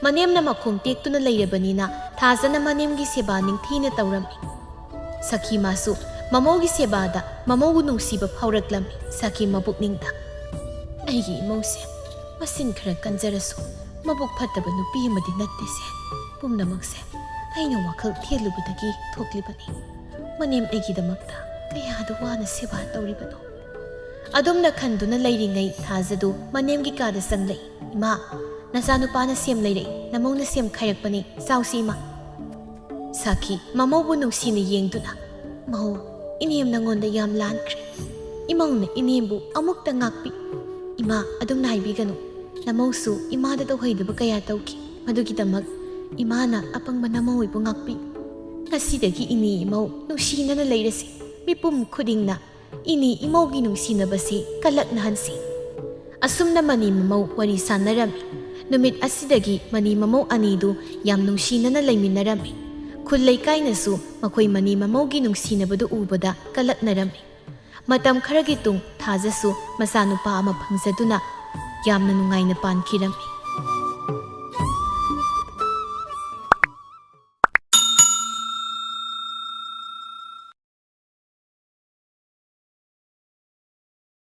ꯃꯅꯦꯝꯅ ꯃꯈꯣꯡ ꯇꯦꯛꯇꯨꯅ ꯂꯩꯔꯕꯅꯤꯅ ꯊꯥꯖꯅ ꯃꯅꯦꯝꯒꯤ ꯁꯦꯕꯥ ꯅꯤꯡꯊꯤꯅ ꯇꯧꯔꯝꯃꯤ꯫ ꯁꯈꯤ ꯃꯥꯁꯨ ꯃꯃꯧꯒꯤ ꯁꯦꯕꯥꯗ ꯃꯃꯧꯕꯨ ꯅꯨꯡꯁꯤꯕ ꯐꯥꯎꯔꯛꯂꯝꯃꯤ ꯁꯈꯤ ꯃꯄꯨꯛꯅꯤꯡꯗ꯫ "ꯑꯩꯒꯤ ꯏꯃꯧꯁꯦ ꯃꯆꯤꯟ ꯈꯔ ꯀꯟꯖꯔꯁꯨ ꯃꯕꯨꯛ ꯐꯠꯇꯕ ꯅꯨꯄꯤ ꯑꯃꯗꯤ ꯅꯠꯇꯦꯁꯦ꯫ ꯄꯨꯝꯅꯃꯛꯁꯦ ꯑꯩꯅ ꯋꯥꯈꯜ ꯊꯦꯜꯂꯨꯕꯗꯒꯤ ꯊꯣꯛꯂꯤꯕꯅꯤ꯫ ꯃꯅꯦꯝ ꯑꯩꯒꯤꯗꯃꯛꯇ ꯀꯌꯥꯗ ꯋꯥꯅ ꯁꯦꯕꯥ ꯇꯧꯔꯤꯕꯅꯣ"꯫ ꯑꯗꯨꯝꯅ ꯈꯟꯗꯨꯅ ꯂꯩꯔꯤꯉꯩ ꯊꯥꯖꯗꯨ ꯃꯅꯦꯝꯒꯤ ꯀꯥꯗ ꯆꯪꯂꯛꯏ꯫ "ꯏꯃꯥ, ꯅꯆꯥꯅꯨꯄꯥꯅ ꯁꯦꯝ ꯂꯩꯔꯛꯏ, ꯅꯃꯧꯅ ꯁꯦꯝ ꯈꯥꯏꯔꯛꯄꯅꯤ, ꯆꯥꯎꯁꯤ ꯏꯃꯥ"꯫ ꯁꯈꯤ ꯃꯃꯧꯕꯨ ꯅꯨꯡꯁꯤꯅ ꯌꯦꯡꯗꯨꯅ, "ꯃꯧ, ꯏꯅꯦꯝ ꯅꯉꯣꯟꯗ ꯌꯥꯝ ꯂꯥꯟꯈ꯭ꯔꯦ꯫ ꯏꯃꯧꯅ ꯏꯅꯦꯝꯕꯨ ꯑꯃꯨꯛꯇ ꯉꯥꯛꯄꯤ꯫ ꯏꯃꯥ, ꯑꯗꯨꯝꯅ ꯍꯥꯏꯕꯤꯒꯅꯨ꯫ ꯅꯃꯧꯁꯨ ꯏꯃꯥꯗ ꯇꯧꯍꯩꯗꯕ ꯀꯌꯥ ꯇꯧꯈꯤ꯫ ꯃꯗꯨꯒꯤꯗꯃꯛ ꯏꯃꯥꯅ ꯑꯄꯪꯕ ꯅꯃꯧ ꯑꯣꯏꯕꯨ ꯉꯥꯛꯄꯤ꯫ ꯉꯁꯤꯗꯒꯤ ꯏꯅꯦ ꯏꯃꯧ ꯅꯨꯡꯁꯤꯅꯅ ꯂꯩꯔꯁꯤ꯫ ꯃꯤꯄꯨꯝ ꯈꯨꯗꯤꯡꯅ ꯏꯅꯦ ꯏꯃꯧꯒꯤ ꯅꯨꯡꯁꯤꯅꯕꯁꯤ ꯀꯜꯂꯛꯅꯍꯟꯁꯤ"꯫ ꯑꯁꯨꯝꯅ ꯃꯅꯤ ꯃꯃꯧ ꯋꯥꯔꯤ ꯁꯥꯟꯅꯔꯝꯃꯤ꯫ ꯅꯨꯃꯤꯠ ꯑꯁꯤꯗꯒꯤ ꯃꯅꯤ ꯃꯃꯧ ꯑꯅꯤꯗꯨ ꯌꯥꯝ ꯅꯨꯡꯁꯤꯅꯅ ꯂꯩꯃꯤꯟꯅꯔꯝꯃꯤ꯫ ꯈꯨꯜ ꯂꯩꯀꯥꯏꯅꯁꯨ ꯃꯈꯣꯏ ꯃꯅꯤ ꯃꯃꯧꯒꯤ ꯅꯨꯡꯁꯤꯅꯕꯗꯨ ꯎꯕꯗ ꯀꯜꯂꯛꯅꯔꯝꯃꯤ꯫ ꯃꯇꯝ ꯈꯔꯒꯤ ꯇꯨꯡ ꯊꯥꯖꯁꯨ ꯃꯆꯥꯅꯨꯄꯥ ꯑꯃ ꯐꯪꯖꯗꯨꯅ ꯌꯥꯝꯅ ꯅꯨꯡꯉꯥꯏꯅ ꯄꯥꯟꯈꯤꯔꯝꯃꯤ꯫